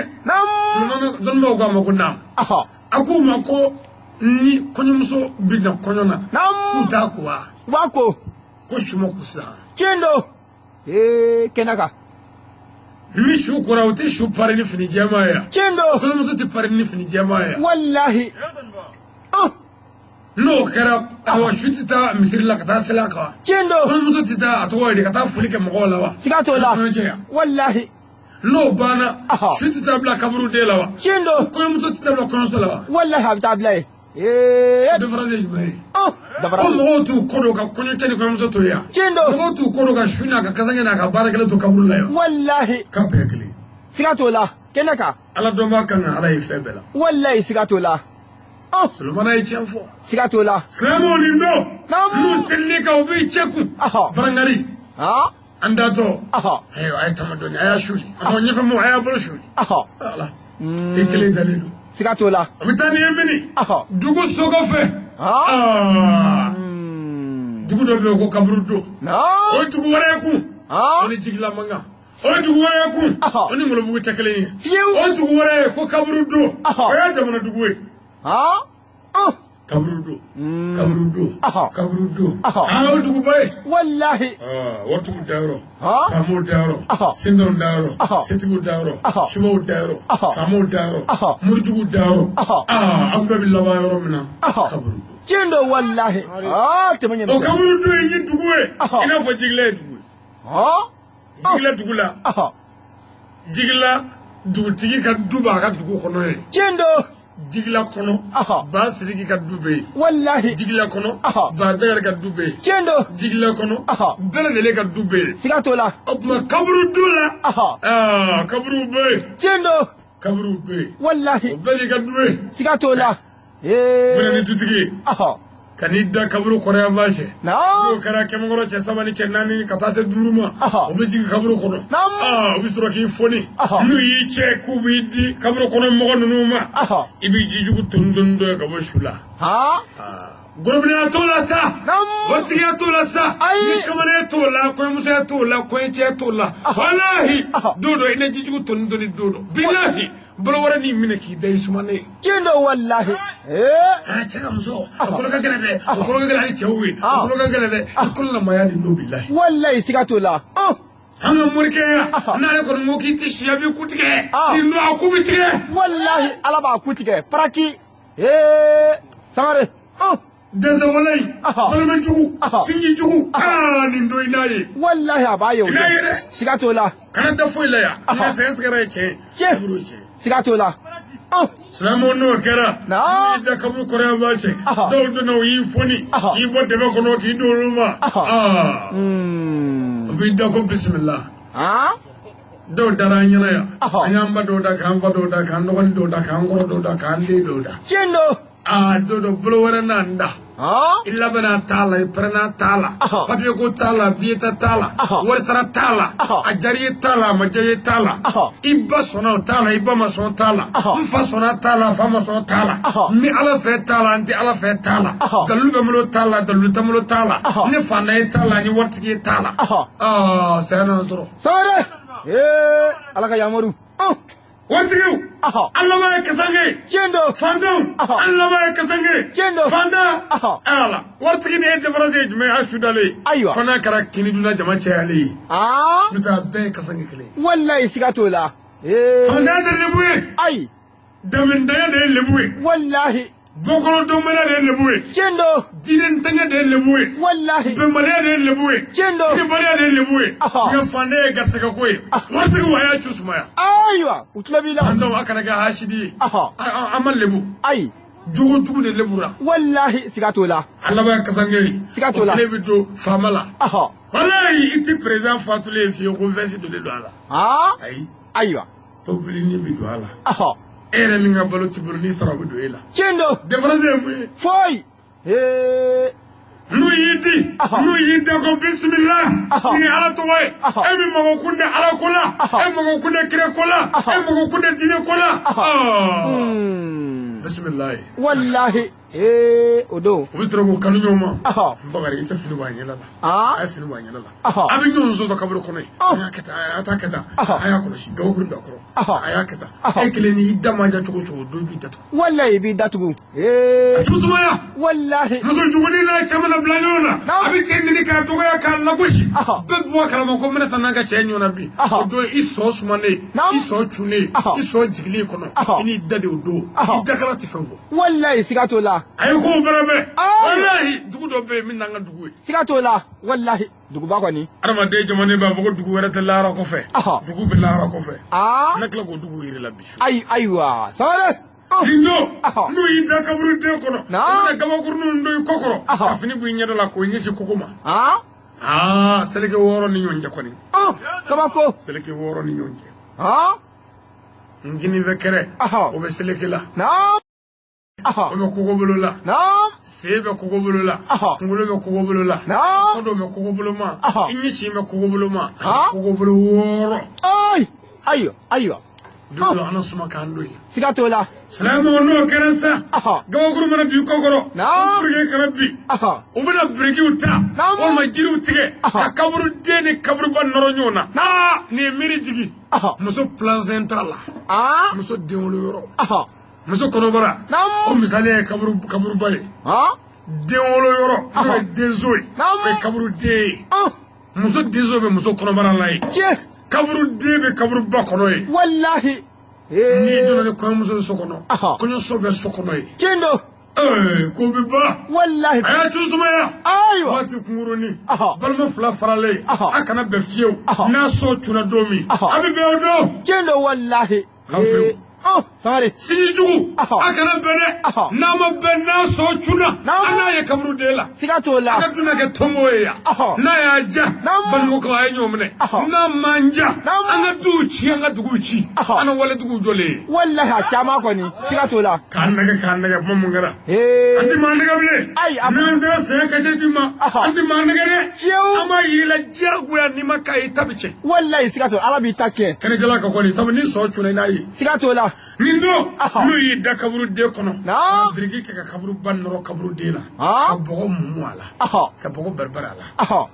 Sulemana dɔnnibaaw k'a ma ko naam. A k'u ma ko ni kɔɲɔmuso bɛ na kɔɲɔ na. K'u t'a ko wa? U b'a ko. Ko su ma ko sisan. Tiɲɛ don. Ee kɛnɛ kan. Ni su kora o tɛ su pari ni fini jɛman ye. Tiɲɛ don. Kɔɲɔmuso tɛ pari ni fini jɛman ye. Walahi. N'o kɛra awa su tɛ taa misiri la ka taa seli a kan. Tiɲɛ don. Kɔɲɔmuso tɛ taa a tɔgɔ ye di ka taa foli kɛ mɔgɔw la wa. Siga t'o la. Kɔɲɔcɛ yan. Walahi. N'o banna su tɛ taa bila kaburu den la wa. Tiɲɛ don. Kɔɲɔmuso tɛ taa bila kɔɲɔso la wa. Walahi a bɛ taa bila yen. Ee. Différence ye jumɛn ye? Ko mɔgɔw t'u kɔ don ka kɔɲɔcɛ ni kɔɲɔmuso to yen. Tiɲɛ don. Mɔgɔw t'u kɔ don ka su n'a ka kasange n'a ka baarakɛla to kaburu la yen. Walahi. K'a bɛɛ ye kelen. Siga t'o la. Kɛnɛ kan. Ala dɔnbaa kan ka ala ye fɛn bɛɛ la. Walahi siga t'o la. Solomana ye tiɲɛ fɔ. Siga t'o la. Silamɛw nin don. N'u selil'i kan u b'i cɛ kun. Barangari. An datɔ. Ayiwa a ye tama dɔɔni a y'a suli. A ɲɛfɛ mɔgɔ a y'a bolo suli. Ala. I kelen dalen don. Siga t'o la. A bɛ taa n'i ye mini. Dugu so kɔfɛ. Dugu dɔ bɛ yen ko kaburudo. O ye dugu wɛrɛ ye kun. O ni jigila man kan. O ye dugu wɛrɛ ye kun. O ni Ŋolobugu tɛ kelen ye. O ye dugu wɛrɛ ye ko kaburudo. O ye jamana dugu ye. Kaburudo. Kaburudo. Kaburudo. O duguba ye. Walahi. Waritigiw dayɔrɔ. Faamaw dayɔrɔ. Sentanw dayɔrɔ. Setigiw dayɔrɔ. Subaw dayɔrɔ. Faamaw dayɔrɔ. Moritigiw dayɔrɔ. Aw bɛɛ bɛ laban yɔrɔ min na. Kaburudo. Tiɲɛ don walahi. Tɛmɛ ɲɛ. O kaburudo ye dugu ye. I n'a fɔ Jigila ye dugu ye. Jigila dugu la. Jigila dugutigi ka du b'a ka dugu kɔnɔ ye. Tiɲɛ don. Jigila kɔnɔ ba Sidiki ka du bɛ yen. Walahi. Jigila kɔnɔ ba Dagare ka du bɛ yen. Tiɲɛ don. Jigila kɔnɔ bɛɛ lajɛlen ka du bɛ yen. Siga t'o la. O tuma kaburudo la. Kaburuw bɛ yen. Tiɲɛ don. Kaburuw bɛ yen. Walahi. O bɛɛ n'i ka du ye. Siga t'o la. Bɛɛ ni dutigi ye. Ka n'i da kaburu kɔrɔyanfan cɛ. N'o kɛra kɛmɛkɔrɔ cɛ 3 ni cɛ 4 ka taa se 5 ma. O bɛ jigin kaburu kɔnɔ. O bɛ sɔrɔ k'i foni. N'u y'i cɛ k'u b'i di kaburu kɔnɔ mɔgɔ ninnu ma. I b'i jijugu toni doni dɔ ye ka bɔ su la. Gorobinɛya t'o la sa. Waritigiya t'o la sa. Ni kamalenya t'o la, kɔɲɔmusoya t'o la, kɔɲɔcɛya t'o la. Walahi don dɔ i na jijugu toni doni don dɔ. Bilahi. Bolo wɛrɛ n'i minɛ k'i da i sumanen. Tiɲɛ don walahi. Cɛ ka muso a kolo ka gɛlɛn dɛ, a kolo ka gɛlɛn hali cɛw ye, a kolo ka gɛlɛn dɛ, i kolo lamaya nin don bilahi. Walahi siga t'o la. An ka morikɛya n'ale kɔni ko k'i tɛ si a b'i ku tigɛ. Nin don a ku bɛ tigɛ. Walahi ala b'a ku tigɛ paraki. Sangare. Dɛsɛwale in, balima jugu, sinji jugu, nin don i n'a ye. Walahi a b'a ye o. I n'a ye dɛ. Siga t'o la. Kana da foyi la yan. Nka sɛgɛsɛgɛra ye tiɲɛ ye. Tiɲɛ. Ye tiɲɛ. Siga t'o la. Silamɛw n'o kɛra. N'i da kaburu kɔrɔyanfan cɛ. Dɔw donna u y'i foni. K'i bɔ dɛbɛ kɔnɔ k'i don olu ma. U b'i da ko bisimila. Dɔw dara an ɲɛna yan. An y'an ba dɔw da k'an fa dɔw da k'an dɔgɔnin dɔw da k'an kɔrɔ dɔw da k'an den dɔw da. Tiɲɛ don. Don dɔ bolo wɛrɛ n'an da. I labɛnna t'a la, i pɛrɛnna t'a la, papiye ko t'a la, biyeta t'a la, warisara t'a la, a diyara i ye t'a la, a ma diya i ye t'a la, i ba sɔnna o t'a la, i ba ma sɔn t'a la, n fa sɔnna t'a la, fa ma sɔn t'a la, n bɛ ala fɛ t'a la, n tɛ ala fɛ t'a la, dalilu bɛ n bolo t'a la, dalilu tɛ n bolo t'a la, ne faantan ye t'a la, n ye waritigi ye t'a la. Saya n'an sɔrɔ. Sangare. Ala ka yamaru. Waritigiw, an laban ye kasange ye. Tiɲɛ don. Fantanw, an laban ye kasange ye. Tiɲɛ don. Fantan, ala waritigi ni e différence ye jumɛn ye a su dalen ye. Ayiwa. Fana kɛra kinidunna jama cayalen ye. N'o tɛ a bɛɛ ye kasange kelen ye. Walahi siga t'o la. Fantanya tɛ lebu ye. Ayi. Damintanya de ye lebu ye. Walahi. Bɔkɔlɔdɔnbaliya de ye lebu ye. Tiɲɛ don. Diinɛntanya de ye lebu ye. Walahi. Bɛnbaliya de ye lebu ye. Tiɲɛ don. Hinɛbaliya de ye lebu ye. Nka fantanya ye garisɛgɛ ko ye. Waritigiw a y'a cu sumaya. Ayiwa u tulo b'i la. Fantanw a kana kɛ hasidi ye. An ma lebu. Ayi. Jogojugu de lebura. Walahi siga t'o la. A laban ye kasange ye. Siga t'o la. O tile bɛ don faama la. Walahi i ti président fatulen ye fiyewu ko veste donnen don a la. Ayi. Ayiwa. Tobilini bɛ don a la. E yɛrɛ min ka balo t'i bolo n'i sara o bɛ don e la. Tiɲɛ don. Différence ye mun ye. Foyi. N'u y'i di. N'u y'i da ko bisimila. Nin ye ala tɔgɔ ye. E min mago kun tɛ ala ko la. E mago kun tɛ kira ko la. E mago kun tɛ diinɛ ko la. Bisimilahi. Walahi. O don. U bɛ sɔrɔ k'u kanu ɲɔgɔn ma. N Bakari i tɛ fini bɔ a ɲɛda la. A ye fini bɔ a ɲɛda la. A bɛ ɲɔgɔn sɔsɔ kaburu kɔnɔ yen. A y'a kɛ tan, a t'a kɛ tan. A y'a kɔlɔsi gabakuru don a kɔrɔ. A y'a kɛ tan. E kelen n'i da man ja cogo o cogo, o don i b'i datugu. Walahi i b'i datugu. A cogo sumaya. Walahi. Muso jugunin n'a cɛ mana bila ɲɔgɔn na. A bɛ cɛ ɲini k'a dɔgɔya k'a lagosi. Bɛɛ bɛ bɔ a kalama ko n bɛna taa n'an ka cɛ ɲɔgɔn na bi. O don i sɔ sumanen, i sɔ cunnen, i sɔ jigilen kɔnɔ. I n'i da de o don. I dakala tɛ fɛn fɔ. Walahi siga t'o la. A ye kow bɛrɛ bɛn. Walahi dugu dɔ bɛ yen min n'an ka dugu ye. Siga t'o la walahi duguba kɔni. Adamaden jamana b'a fɔ ko dugu wɛrɛ tɛ lahara kɔfɛ. Dugu bɛ lahara kɔfɛ. Ne tila k'o dugu yir'i la bi. Ayiwa Sangare. Nin don n'u y'i da kaburuden kɔnɔ. U bɛna gabakuruninw don i kɔ kɔrɔ. Ka fini bɔ i ɲɛda la k'o ɲɛsin kogo ma. Seleke 6 ni ɲɔgɔn cɛ kɔni. Kabako. Seleke 6 ni ɲɔgɔn cɛ. N kinifɛ kɛrɛ. O bɛ seleke la. O bɛ kogobolo la. Sen bɛ kogobolo la. Kunkolo bɛ kogobolo la. Kɔ dɔ bɛ kogobolo ma. I ɲɛci bɛ kogobolo ma. Kogobolo 6. Ayiwa ayiwa. Don dɔ an suma k'an don yen. Siga t'o la. Silamɛw n'o kɛra sa. Gabakuru mana bin kɔkɔrɔ. Pour kana bin. U bɛna birikiw ta. Walima jiriw tigɛ. Ka kaburuden ni kaburuba nɔrɔ ɲɔgɔn na. Nin ye miiri jigin. Muso placenta la. Muso denwolo yɔrɔ. Muso kɔnɔbara. O misali ye kaburuba ye. Denwolo yɔrɔ. N'o ye denso ye. O ye kaburuden ye. Muso denso bɛ muso kɔnɔbara la ye. Kaburuden bɛ kaburuba kɔnɔ ye. Walahi. N'i donna ni kɔɲɔmuso so kɔnɔ. Kɔɲɔso bɛ so kɔnɔ ye. Tiɲɛ don. Ko bɛ ban. Walahi. A y'a tu sumaya. Ayiwa. Waati kunkurunin. Balima 2 faralen. A kana bɛn fiyewu. N'a sɔ cunna don min. A bɛ bɛn o don. Tiɲɛ don walahi. K'aw fewu. Sangare. Sini jugu. A kana bɛn dɛ. N'a ma bɛn n'a sɔ cunna. An n'a ye kaburuden la. Siga t'o la. A ka dun kɛ tɔngo ye yan. N'a y'a ja. Balimakaw a ye ɲɔgɔn minɛ. N'a m'an ja. An ka duw ci an ka duguw ci. An ka waleduguw jɔlen ye. Walahi a caman kɔni. Siga t'o la. K'an nɛgɛ kuma mun kɛra. An ti maa nɛgɛ bilen. Ayi. N'an sera sɛgɛn kasɛti ma. An ti maa nɛgɛ dɛ. Fiyewu. An b'a yir'i la diyagoya n'i ma k'a ye i ta bɛ tiɲɛ. Walahi siga t'o la Ala b'i ta tiɲɛ. Kɛnɛjala ka kɔni sabu ni sɔ cunna i n'a ye. Siga t'o la. Nin don n'u y'i da kaburuden kɔnɔ. Biriki kɛ ka kaburuba nɔrɔ kaburuden la. Ka bɔgɔ mumu a la. Ka bɔgɔ baribari a la.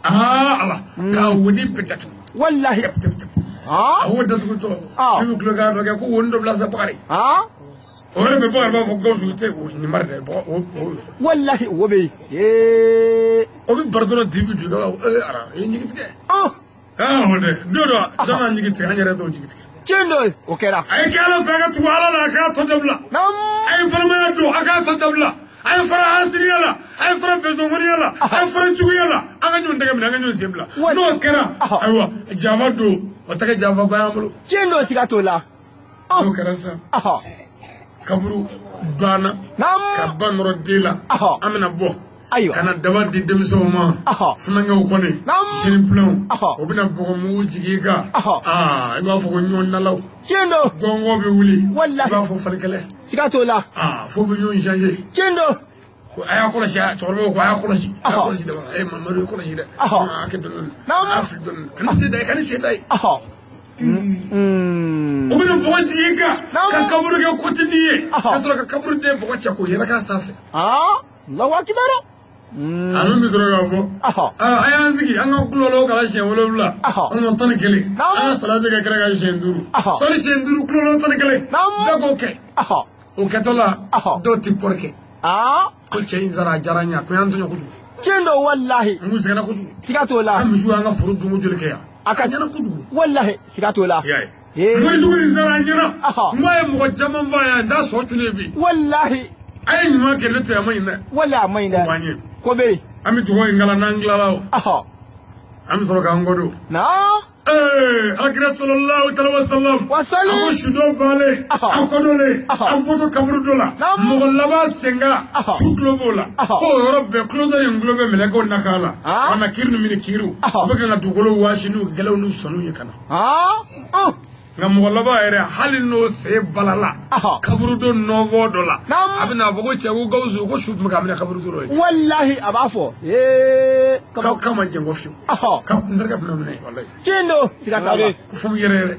Ala k'a woni bɛɛ datugu. Walahi. Tɛp tɛp tɛp. A wo datugutɔ. Su bɛ tulonkɛ dɔ kɛ ko woni dɔ bila sa Bakari. O yɛrɛ bɛ Bakari b'a fɔ Gawusu tɛ o nin mari dɛ bɔgɔ o. Walahi wo bɛ yen. O bɛ bari dɔrɔn dibi dugu ala i ye ɲigi tigɛ. O dɛ don dɔ dɔ ka ɲigi tigɛ an yɛrɛ t'o jigi tigɛ. Tiɲɛ don o kɛra. A ye kɛ Ala fɛ a ka tugu Ala la a k'a tɔ dabila. A ye balimaya don a k'a tɔ dabila. A ye fara hasidiya la a ye fara bɛnsɔnkɔniya la a ye fara juguya la an ka ɲɔgɔn tɛgɛ minɛ an ka ɲɔgɔn sen bila. N'o kɛra ayiwa janfa don o tɛ kɛ janfaba y'an bolo. Tiɲɛ don siga t'o la. N'o kɛra sisan. Kaburu banna. Ka ba nɔrɔ den la. An bɛna bɔ. Ayiwa. Kana daba di denmisɛnw ma. Funankɛw kɔni. Sini pilanw. O bɛna bɔgɔmugu jigin i kan. I b'a fɔ ko ɲɔgɔn nalaw. Tiɲɛ don. Gɔngɔn bɛ wuli. Walahi. I b'a fɔ falikɛlɛ. Siga t'o la. Fo bɛ ɲɔgɔn changer. Tiɲɛ don. A y'a kɔlɔsi cɛkɔrɔbaw ko a y'a kɔlɔsi. A y'a kɔlɔsi daba. Mamadu ye kɔlɔsi dɛ. A kɛ dɔɔni dɔɔni. A y'a fili dɔɔni. Kana sen da ye kana sen da ye. O bɛna bɔgɔ jigin i kan. Ka kaburu kɛ kotini ye. Ka sɔrɔ ka kaburu den bɔgɔ cɛ k'o yɛlɛ k'a sanfɛ. Allahu akibar. A min bɛ sɔrɔ k'a fɔ a y'an sigi an ka kulɔlɔ kala siɲɛ 7 an ka 11 an ka salati kɛ kɛrɛ kan siɲɛ 5 sɔli siɲɛ 5 kulɔlɔ 11 bɛɛ k'o kɛ o kɛtɔ la dɔw tɛ pɔri kɛ ko cɛ in sara a diyara n ye a ko y'an tɔɲɔ kojugu. Tiɲɛ don walahi. N kun sɛgɛnna kojugu. Siga t'o la. An misiw y'an ka foro dunko joli kɛ yan. A ka ɲɛna kojugu. Walahi siga t'o la. I y'a ye. Morijugu in sara a ɲɛna. N k'a ye mɔgɔ caman faa yan n t'a sɔ cunnen bi. Walahi. A ye ɲuman kɛ ne tɛ a ma ɲi dɛ. Walahi a ma ɲi dɛ. Ko b'an ye. Ko bɛ yen. An bɛ dugawu in kalan n'an tilala o. An bɛ sɔrɔ k'an kɔ don. Alakira sallallahu alaihi wasallam. Wa sallim. A ko su dɔ banlen. An kɔdɔlen. An bɔtɔ kaburu dɔ la. Mɔgɔ laban senka. Su tulo b'o la. Fo o yɔrɔ bɛɛ tulo dɔ in tulo bɛ mɛlɛkɛw nakan la. Wa na kiiri ni kiiriw. U bɛ kan ka dugukolo waasi n'u gɛlɛw n'u sɔnniw ye ka na. Nka mɔgɔ laban yɛrɛ hali n'o sen balala kaburudo nɔfɔ dɔ la a bɛna fɔ ko cɛ ko Gawusu ko su tun bɛ k'a minɛ kaburudo dɔ ye. Walahi a b'a fɔ. K'a ma jɛn kɔ fiyewu. N terikɛ fana minɛ walahi. Tiɲɛ don siga t'a la. Ko fo yɛrɛ yɛrɛ.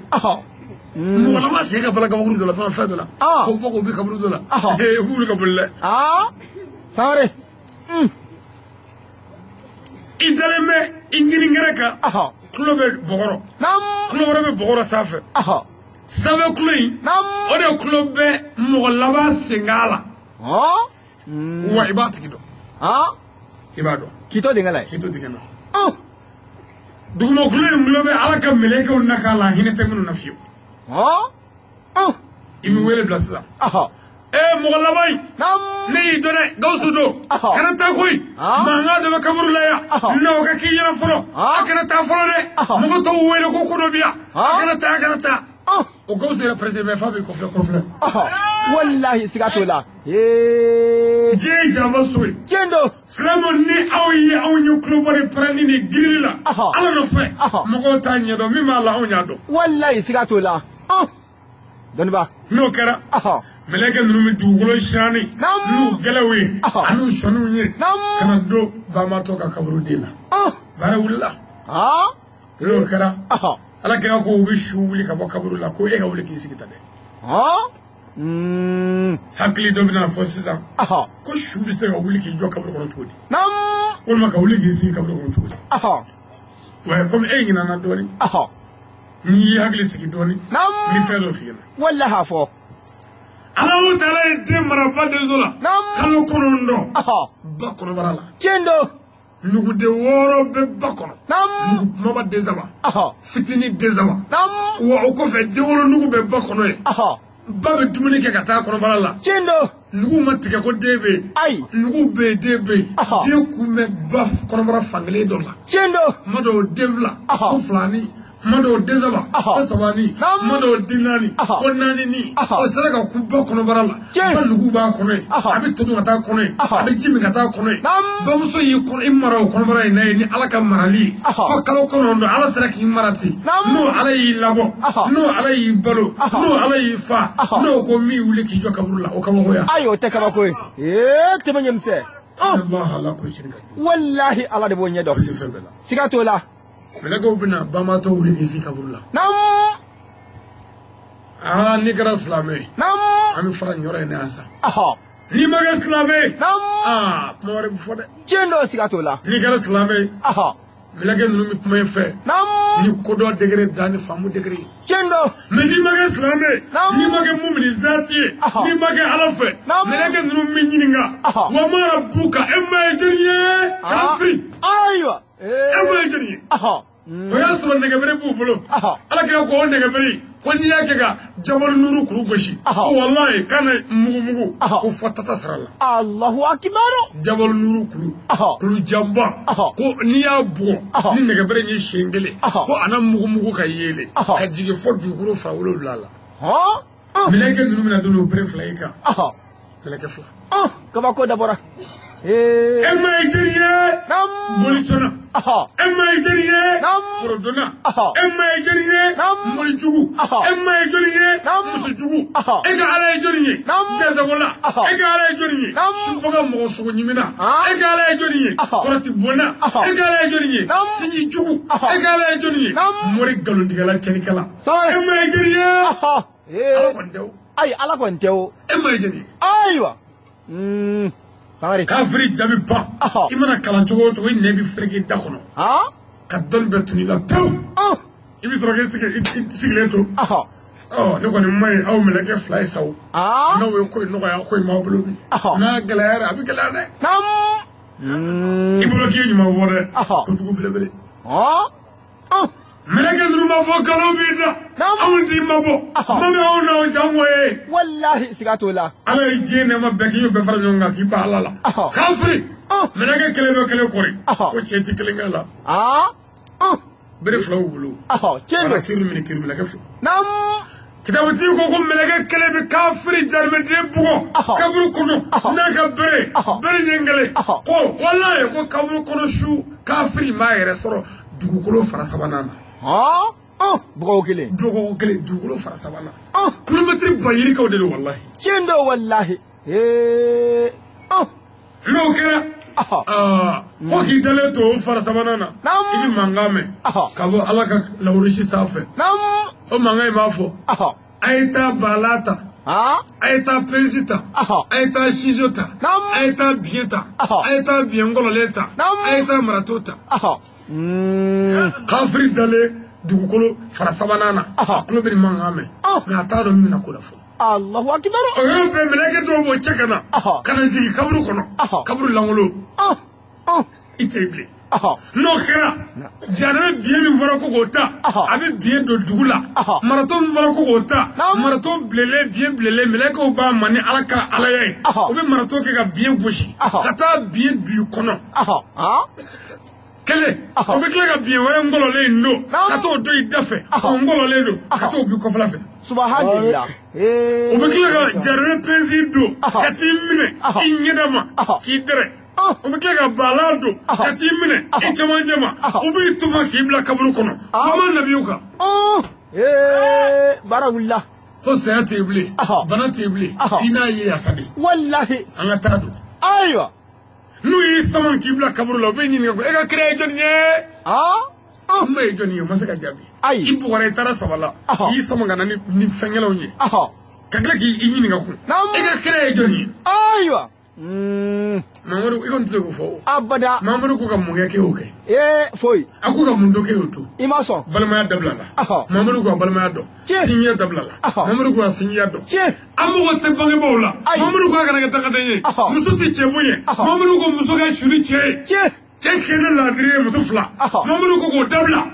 Mɔgɔ laban sen ka bala kaburu dɔ la fɛn dɔ la. Ko bɔ k'o bi kaburu dɔ la. U b'u wuli ka boli dɛ. Sangare. I dalen bɛ i ŋininkɛrɛ kan. Tulo bɛ bɔgɔrɔ. Tulo wɛrɛ bɛ bɔgɔrɔ sanfɛ. Sanfɛ tulo in. O de tulo bɛ mɔgɔ laban senka la. Wa i b'a tigi dɔn. I b'a dɔn. K'i to dingɛ la ye. K'i to dingɛ la. Duguma tulo in tulo bɛ Ala ka mɛlɛkɛw nakan la hinɛ tɛ minnu na fiyewu. I bɛ wele bila sisan. Mɔgɔ laban in. Ne y'i dɔn dɛ Gawusu don. Kana taa koyi. Mankan dɔ bɛ kaburu la yan. N'o ka k'i ɲɛna fɔlɔ. A kana taa fɔlɔ dɛ. Mɔgɔ tɔw wele ko ko dɔ bɛ yan. A kana taa a kana taa. O Gawusu yɛrɛ pressé bɛ f'a b'i kɔfilɛ kɔfilɛ. Walahi siga t'o la. Diɲɛ ye janfa so ye. Tiɲɛ don. Silamɛw ni aw ye anw ye kulobɔ ni pɛrɛnni ni girili la. Ala nɔfɛ. Mɔgɔw t'a ɲɛdɔn min b'a la anw y'a dɔn. Walahi siga t'o la. Dɔnniba. N'o kɛra. Mɛlɛkɛ ninnu bɛ dugukolo siani n'u gɛlɛw ye an'u sɔnniw ye ka na don banbaatɔ ka kaburuden la. Baara wulila. N'o kɛra Ala kira ko u bɛ su wuli ka bɔ kaburu la ko e ka wuli k'i sigi ta dɛ. Hakili dɔ bɛna fɔ sisan ko su bɛ se ka wuli k'i jɔ kaburu kɔnɔ cogo di? Walima ka wuli k'i sigi kaburu kɔnɔ cogo di? Wa komi e ɲinɛna dɔɔnin. N'i y'i hakili sigi dɔɔnin. N bɛ fɛn dɔ f'i ɲɛna. Walahi fɔ. Alahu taala ye den mara ba denso la. Kalo 9 ba kɔnɔbara la. Tiɲɛ don. Nuguden 6 bɛ ba kɔnɔ. Nugu kumaba den 3. Fitinin den 3. Wa o kɔfɛ denwolonugu bɛ ba kɔnɔ yen. Ba bɛ dumuni kɛ ka taa kɔnɔbara la. Tiɲɛ don. Nugu ma tigɛ ko den bɛ yen. Ayi. Nugu bɛ yen den bɛ yen. Den kun bɛ ba kɔnɔbara fankelen dɔ la. Tiɲɛ don. Kuma dɔw den 2. Ko 2 ni. Kuma dɔw den 3. Ko 3 ni. Kuma dɔw den 4. Ko 4 ni. O sera ka kun ba kɔnɔbara la. Ba nugu b'a kɔnɔ yen. A bɛ tobi ka taa kɔnɔ yen. A bɛ ji min ka taa kɔnɔ yen. Bamuso y'i kɔnɔ i mara o kɔnɔbara in na yen ni Ala ka marali ye. Fo kalo 9 Ala sera k'i mara ten. N'o Ala y'i labɔ. N'o Ala y'i balo. N'o Ala y'i fa. N'o ko min wuli k'i jɔ kaburu la o kabakoya. Ayi o tɛ kabako ye. Ee tɛmɛ ɲɛmisɛn. Walahi Ala de b'o ɲɛ dɔn. Siga t'o la. Mɛlɛkɛw bɛna banbaatɔ wuli k'i sigi kaburu la. Aa n'i kɛra silamɛ ye. An bɛ fara nin yɔrɔ in na yan sa. N'i ma kɛ silamɛ ye. Aa kuma wɛrɛ bɛ fɔ dɛ. Tiɲɛ don siga t'o la. N'i kɛra silamɛ ye. Mɛlɛkɛ ninnu bɛ kuma i fɛ. Ni kodɔn degré dan ni faamu degré ye. Tiɲɛ don. Mais n'i ma kɛ silamɛ ye. N'i ma kɛ mumini zaati ye. N'i ma kɛ Ala fɛ. Mɛlɛkɛ ninnu bɛ ɲininka. Wa ma rabbuka e ma ye jɔni ye. Kafiri. Ayiwa. E ma ye jɔni ye. O y'a sɔrɔ nɛgɛbere b'u bolo. Ala kira ko o nɛgɛbere ko n'i y'a kɛ ka jabali nuru kuru gosi. Ko walayi k'a na mugu ko fɔ tata sara la. Alahu akibaru. Jabali nuru kuru. Kulu janba. Ko n'i y'a bugɔ ni nɛgɛbere in ye siɲɛ kelen. Ko a na mugu ka yeelen. Ka jigin fɔ dugukolo fara 7 la. Mɛlɛkɛ ninnu bɛna don o bere 2 in kan. Mɛlɛkɛ 2. Kabako dabɔra. E ma ye jɔni ye. Molisɔnna. E ma ye jɔni ye. Forodonna. E ma ye jɔni ye. Morijugu. E ma ye jɔni ye. Musojugu. E ka Ala ye jɔni ye. Gazagola. E ka Ala ye jɔni ye. Subaga mɔgɔ sogo ɲimina. E ka Ala ye jɔni ye. Kɔrɔtibonna. E ka Ala ye jɔni ye. Sinjijugu. E ka Ala ye jɔni ye. Mori nkalontigɛla cɛnnikɛla. E ma ye jɔni ye. Ala kɔni tɛ o. Ayi Ala kɔni tɛ o. E ma ye jɔni ye. Ayiwa. Kafiri jaabi ban. I mana kalan cogo o cogo i nɛn bɛ fereke da kɔnɔ. Ka dɔnni bɛɛ tunu i la pewu. I bɛ sɔrɔ k'i sigilen to. Ne kɔni ma ye aw mɛlɛkɛ 2 ye sa o. N'aw ye ko in nɔgɔya ko in b'aw bolo bi. N'a gɛlɛyara a bɛ gɛlɛya dɛ. I bolo k'i ye ɲuman fɔ dɛ. Kojugu belebele. Mɛlɛkɛ ninnu b'a fɔ nkalon b'i da. Anw t'i mabɔ. Ma bɛ anw n'aw jango ye. Walahi siga t'o la. Ala ye diɲɛ nɛɛma bɛɛ k'i y'o bɛɛ fara ɲɔgɔn kan k'i ban Ala la. Kafiri. Mɛlɛkɛ kelen bɛ kelen kɔri. Ko cɛ ti kelen k'a la. Bere 2 b'u bolo. Tiɲɛ don. Kiiri minɛ kiiri mɛlɛkɛ 2. Kitabutigi ko mɛlɛkɛ kelen bɛ kafiri jarimɛden bugɔ. Kaburu kɔnɔ. N'a ka bere. Bere ɲɛ kelen. Ko walahi ko kaburu kɔnɔ su kafiri m'a yɛrɛ sɔrɔ dugukolo fara 3nan na. Bugɔko kelen. Bugɔko kelen dugukolo fara 3 la. Kilomɛtiri ba yirikaw de don walahi. Tiɲɛ don walahi. N'o kɛra. Ko k'i dalen to o fara 3nan na. I bɛ mankan mɛn. Ka bɔ Ala ka lawurusi sanfɛ. O mankan in b'a fɔ. A ye taa bala ta. A ye taa pɛnsi ta. A ye taa sizo ta. A ye taa biɲɛ ta. A ye taa biɲɛ nkɔlɔlen ta. A ye taa marato ta. Kafiri dalen dugukolo fara 3nan na. A tulo bɛ nin mankan mɛn. Mais a t'a dɔn min bɛna ko la fɔlɔ. Alahu akibaru. O yɔrɔ bɛɛ mɛlɛkɛ dɔw b'o cɛ ka na. Ka na jigin kaburu kɔnɔ. Kaburu lankolon. I tɛ yen bilen. N'o kɛra jahanama biɲɛ min fɔra ko k'o ta a bɛ biɲɛ don dugu la. Marato min fɔra ko k'o ta marato bilenlen biɲɛ bilenlen mɛlɛkɛw b'a ma ni Ala ka alaya ye. O bɛ marato kɛ ka biɲɛ gosi. Ka taa biɲɛ don i kɔnɔ. Kelen o bɛ tila ka biɲɛ wɛrɛ nkɔlɔlen in don ka t'o don i da fɛ o nkɔlɔlen don ka t'o bi kɔfɛla fɛ. Subhanallah. O bɛ tila ka jahanama pɛnsi don ka t'i minɛ i ɲɛda ma k'i dɛrɛ. O bɛ tila ka balan don ka t'i minɛ i cɛmancɛ ma o b'i tufa k'i bila kaburu kɔnɔ. Kuma nabiw kan. Baara wulila. Ko saya tɛ yen bilen, bana tɛ yen bilen, i n'a ye yafa de. Walahi. An ka taa don. Ayiwa. N'u y'i sama k'i bila kaburu la, u bɛ ɲininka ko e ka kira ye jɔnni ye? N ba ye jɔnni ye? O ma se ka jaabi. Ayi. I bugɔra, i taara saba la. I y'i sama ka na ni fɛnkɛlaw ye. Ka tila k'i ɲininka kun. E ka kira ye jɔnni ye? Ayiwa. Mamadu, i kɔni tɛ se k'o fɔ o. Abada. Mamadu ko ka mun kɛ k'e y'o kɛ? Ee, foyi. A ko ka mun dɔn k'e y'o dɔn? I ma sɔn. Balimaya dabila la. Mamadu ko ka balimaya dɔn. Sinjiya dabila la. Mamadu ko ka sinjiya dɔn. An mago tɛ bangebaaw la. Mamadu ko a kana kɛ dangaden ye. Muso tɛ cɛ bonya. Mamadu ko muso ka su ni cɛ ye. Cɛ kelen laadiri ye muso fila. Mamadu ko k'o dabila.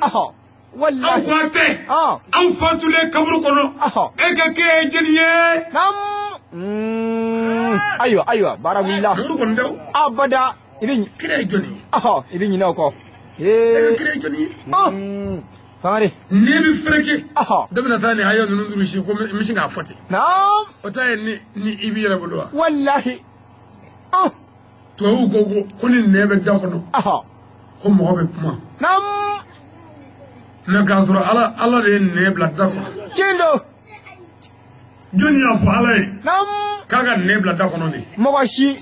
Walahi. Aw ko a tɛ. Aw fatulen kaburu kɔnɔ. E ka kɛ ye jɔnni ye? Ayiwa, ayiwa, baara wulila. Mamadu kɔni tɛ o. Abada. I bɛ kira ye jɔnni ye? I bɛ ɲinɛ o kɔ. E ka kira ye jɔnni ye? Sangare. N'i bɛ fereke. Dɔ bɛna taa nin aya ninnu duuru si ko n bɛ sin k'a fɔ ten. Naam. O ta ye ni i b'i yɛrɛ bolo wa? Walahi. Tubabuw ko ko ni nɛn bɛ da kɔnɔ. Ko mɔgɔ bɛ kuma. Naam. Mɛ k'a sɔrɔ Ala de ye nɛn bila da kɔnɔ. Tiɲɛ don. Jɔnni y'a fɔ Ala ye? Naam. K'a ka nɛn bila da kɔnɔ de. Mɔgɔ si.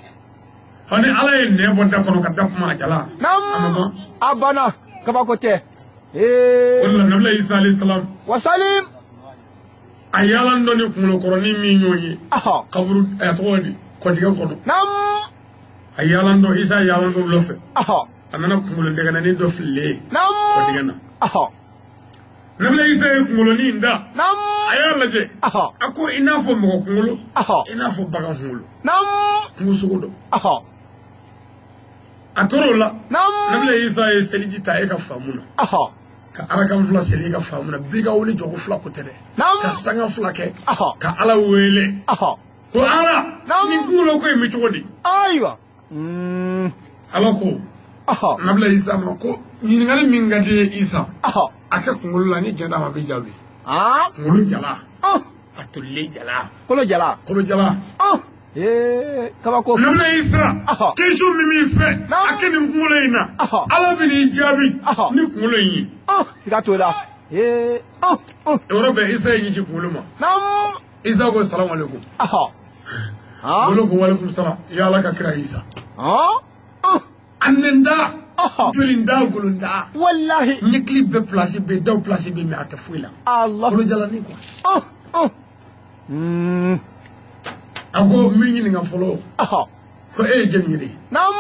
Ɔ ni Ala ye nɛn bɔ da kɔnɔ ka da kuma a jala. Naam. A ma ban. A banna. Kabako tɛ. O de la Nabila Isa alayhi salam. Wasalim. A yaala dɔ ni kunkolokɔrɔnin min ɲɔgɔn ye. Kaburu a tɔgɔ ye di? Kɔdigɛ kɔnɔ. Naam. A yaala dɔ Isa yaala dɔ wula fɛ. A nana kunkolo dɛgɛnɛnin dɔ fililen ye. Naam. Kɔdigɛ na. Nabila Isa ye kunkolonin in da. Naam. A y'a lajɛ. A ko i n'a fɔ mɔgɔ kunkolo. I n'a fɔ bagan kunkolo. Naam. Kungo sogo dɔ. A tor'o la. Naam. Nabila Isa ye seliji ta e ka faamu na. Ka arakan fila seli e ka faamu na. B'i ka wuli jɔko fila ko tɛ dɛ. Naam. Ka sanga fila kɛ. Ka Ala wele. Ko Ala. Naam. Nin kunkolo ko in bɛ cogo di? Ayiwa. Ala ko. Nabila Isa ma ko ɲininkali min ka di ye Isa. A kɛ kunkolo la ni jɛn d'a ma a bɛ jaabi. Kunkolo jala. A tolilen jala. Kolo jala. Kolo jala. Ee, kabako. Nabila Isa. Question min b'i fɛ. A kɛ nin kunkolo in na. Ala bɛ n'i jaabi. Ni kunkolo in ye. Siga t'o la. Ee. O yɔrɔ bɛɛ Isa ye ɲɛsin kunkolo ma. Naam. Isa ko salamu aleykum. Kunkolo ko walekum salam. Ya Ala ka kira Isa. A nɛnda. Jolinda golonda. Walahi. Ɲɛkili bɛɛ place bɛ yen, daw place bɛ yen, mais a tɛ foyi la. Allah. Kolo jalanin quoi. A ko n b'i ɲininka fɔlɔ. Ko e ye jɔnni ye de? Naam.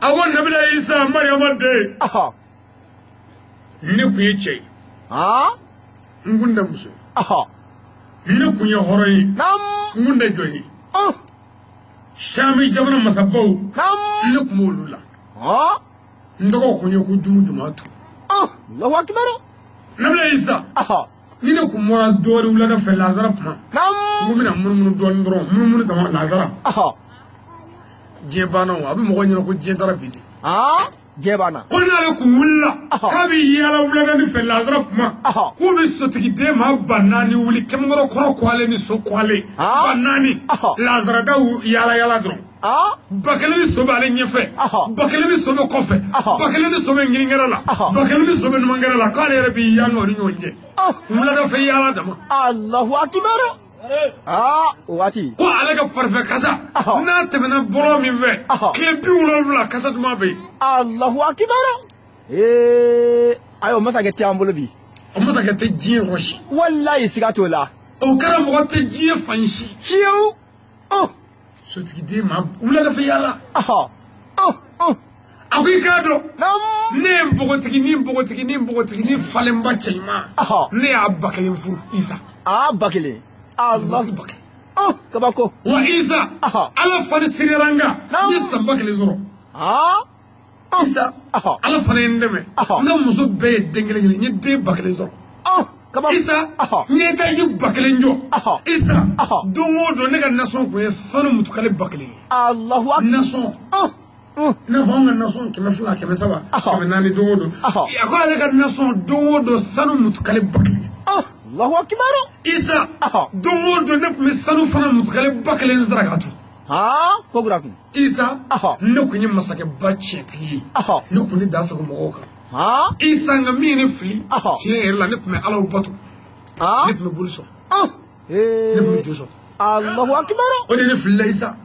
A ko Nabila Isa Mariyama den. Ne kun ye cɛ ye. N kun tɛ muso ye. Ne kun ye hɔrɔn ye. Naam. N kun tɛ jɔn ye. Sami jamana masabaw. Naam. Ne kun b'olu la. N tɔgɔ kun ye ko Jumu Jumatu. Allahu akbar. Nabila Isa. Ni ne kun bɔra dɔɔnin wulada fɛ lazara kuma. Naam. N ko n bɛna munumunu dɔɔnin dɔrɔn munumunu dama lazara. Diɲɛ banna o, a bɛ mɔgɔ ɲɛna ko diɲɛ taara bi de. Diɲɛ banna. Ko n'ale kun wulila. K'a bɛ yaala wulada fɛ lazara kuma. K'u bɛ sotigiden maa 4000 wuli kɛmɛkɔrɔ kɔrɔ kɔalen ni so kɔalen. 4000. Lazara da yaala yaala dɔrɔn. 1000 ni so bɛ ale ɲɛfɛ. 1000 ni so bɛ kɔfɛ. 1000 ni so bɛ ŋininkɛrɛ la. 1000 ni so bɛ numankɛrɛ la. K'ale yɛrɛ b'i yaala o ni ɲɔgɔn cɛ. Wulada fɛ yaala dama. Allahu akbar. O waati. Ko ale ka parfum kasa. N'a tɛmɛna bɔlɔ min fɛ. Tile 70 kasa duman bɛ yen. Allahu akbar. Ee, ayiwa masakɛ tɛ an bolo bi. O masakɛ tɛ diɲɛ yɔrɔ si. Walayi siga t'o la. O kɛra mɔgɔ tɛ diɲɛ fan si. Fiyewu. Sotigiden ma wulada fɛ yaala. A ko i k'a dɔn. Ne ye npogotiginin falenba cɛɲuman. Ne y'a 1000 furu Isa. 1000. Allah. Kabako. Wa Isa. Ala fana seriyara n kan. N ye san 1000 sɔrɔ. Isa. Ala fana ye n dɛmɛ. N ka muso bɛɛ ye den kelen kelen. N ye den 1000 sɔrɔ. Isa. N ye étage 1000 jɔ. Isa. Don o don ne ka nasɔn kun ye sanu mutukale 1000 ye. Allahu akbar. Nasɔn. I n'a fɔ anw ka nasɔn 200 300 400 don o don. A ko ale ka nasɔn don o don sanu mutukale 1000. Allahu akbar. Isa. Don o don ne tun bɛ sanu fana mutukale 1000 saraka tu. Ko kura kun. Isa. Ne kun ye masakɛba tiɲɛtigi ye. Ne kun tɛ da sago mɔgɔw kan. Isa nka min ye ne fili. Tiɲɛ yɛrɛ la ne tun bɛ Ala bato. Ne tun bɛ boli sɔn. Ne tun bɛ jo sɔrɔ. Allahu akbar. O de ye ne filila Isa.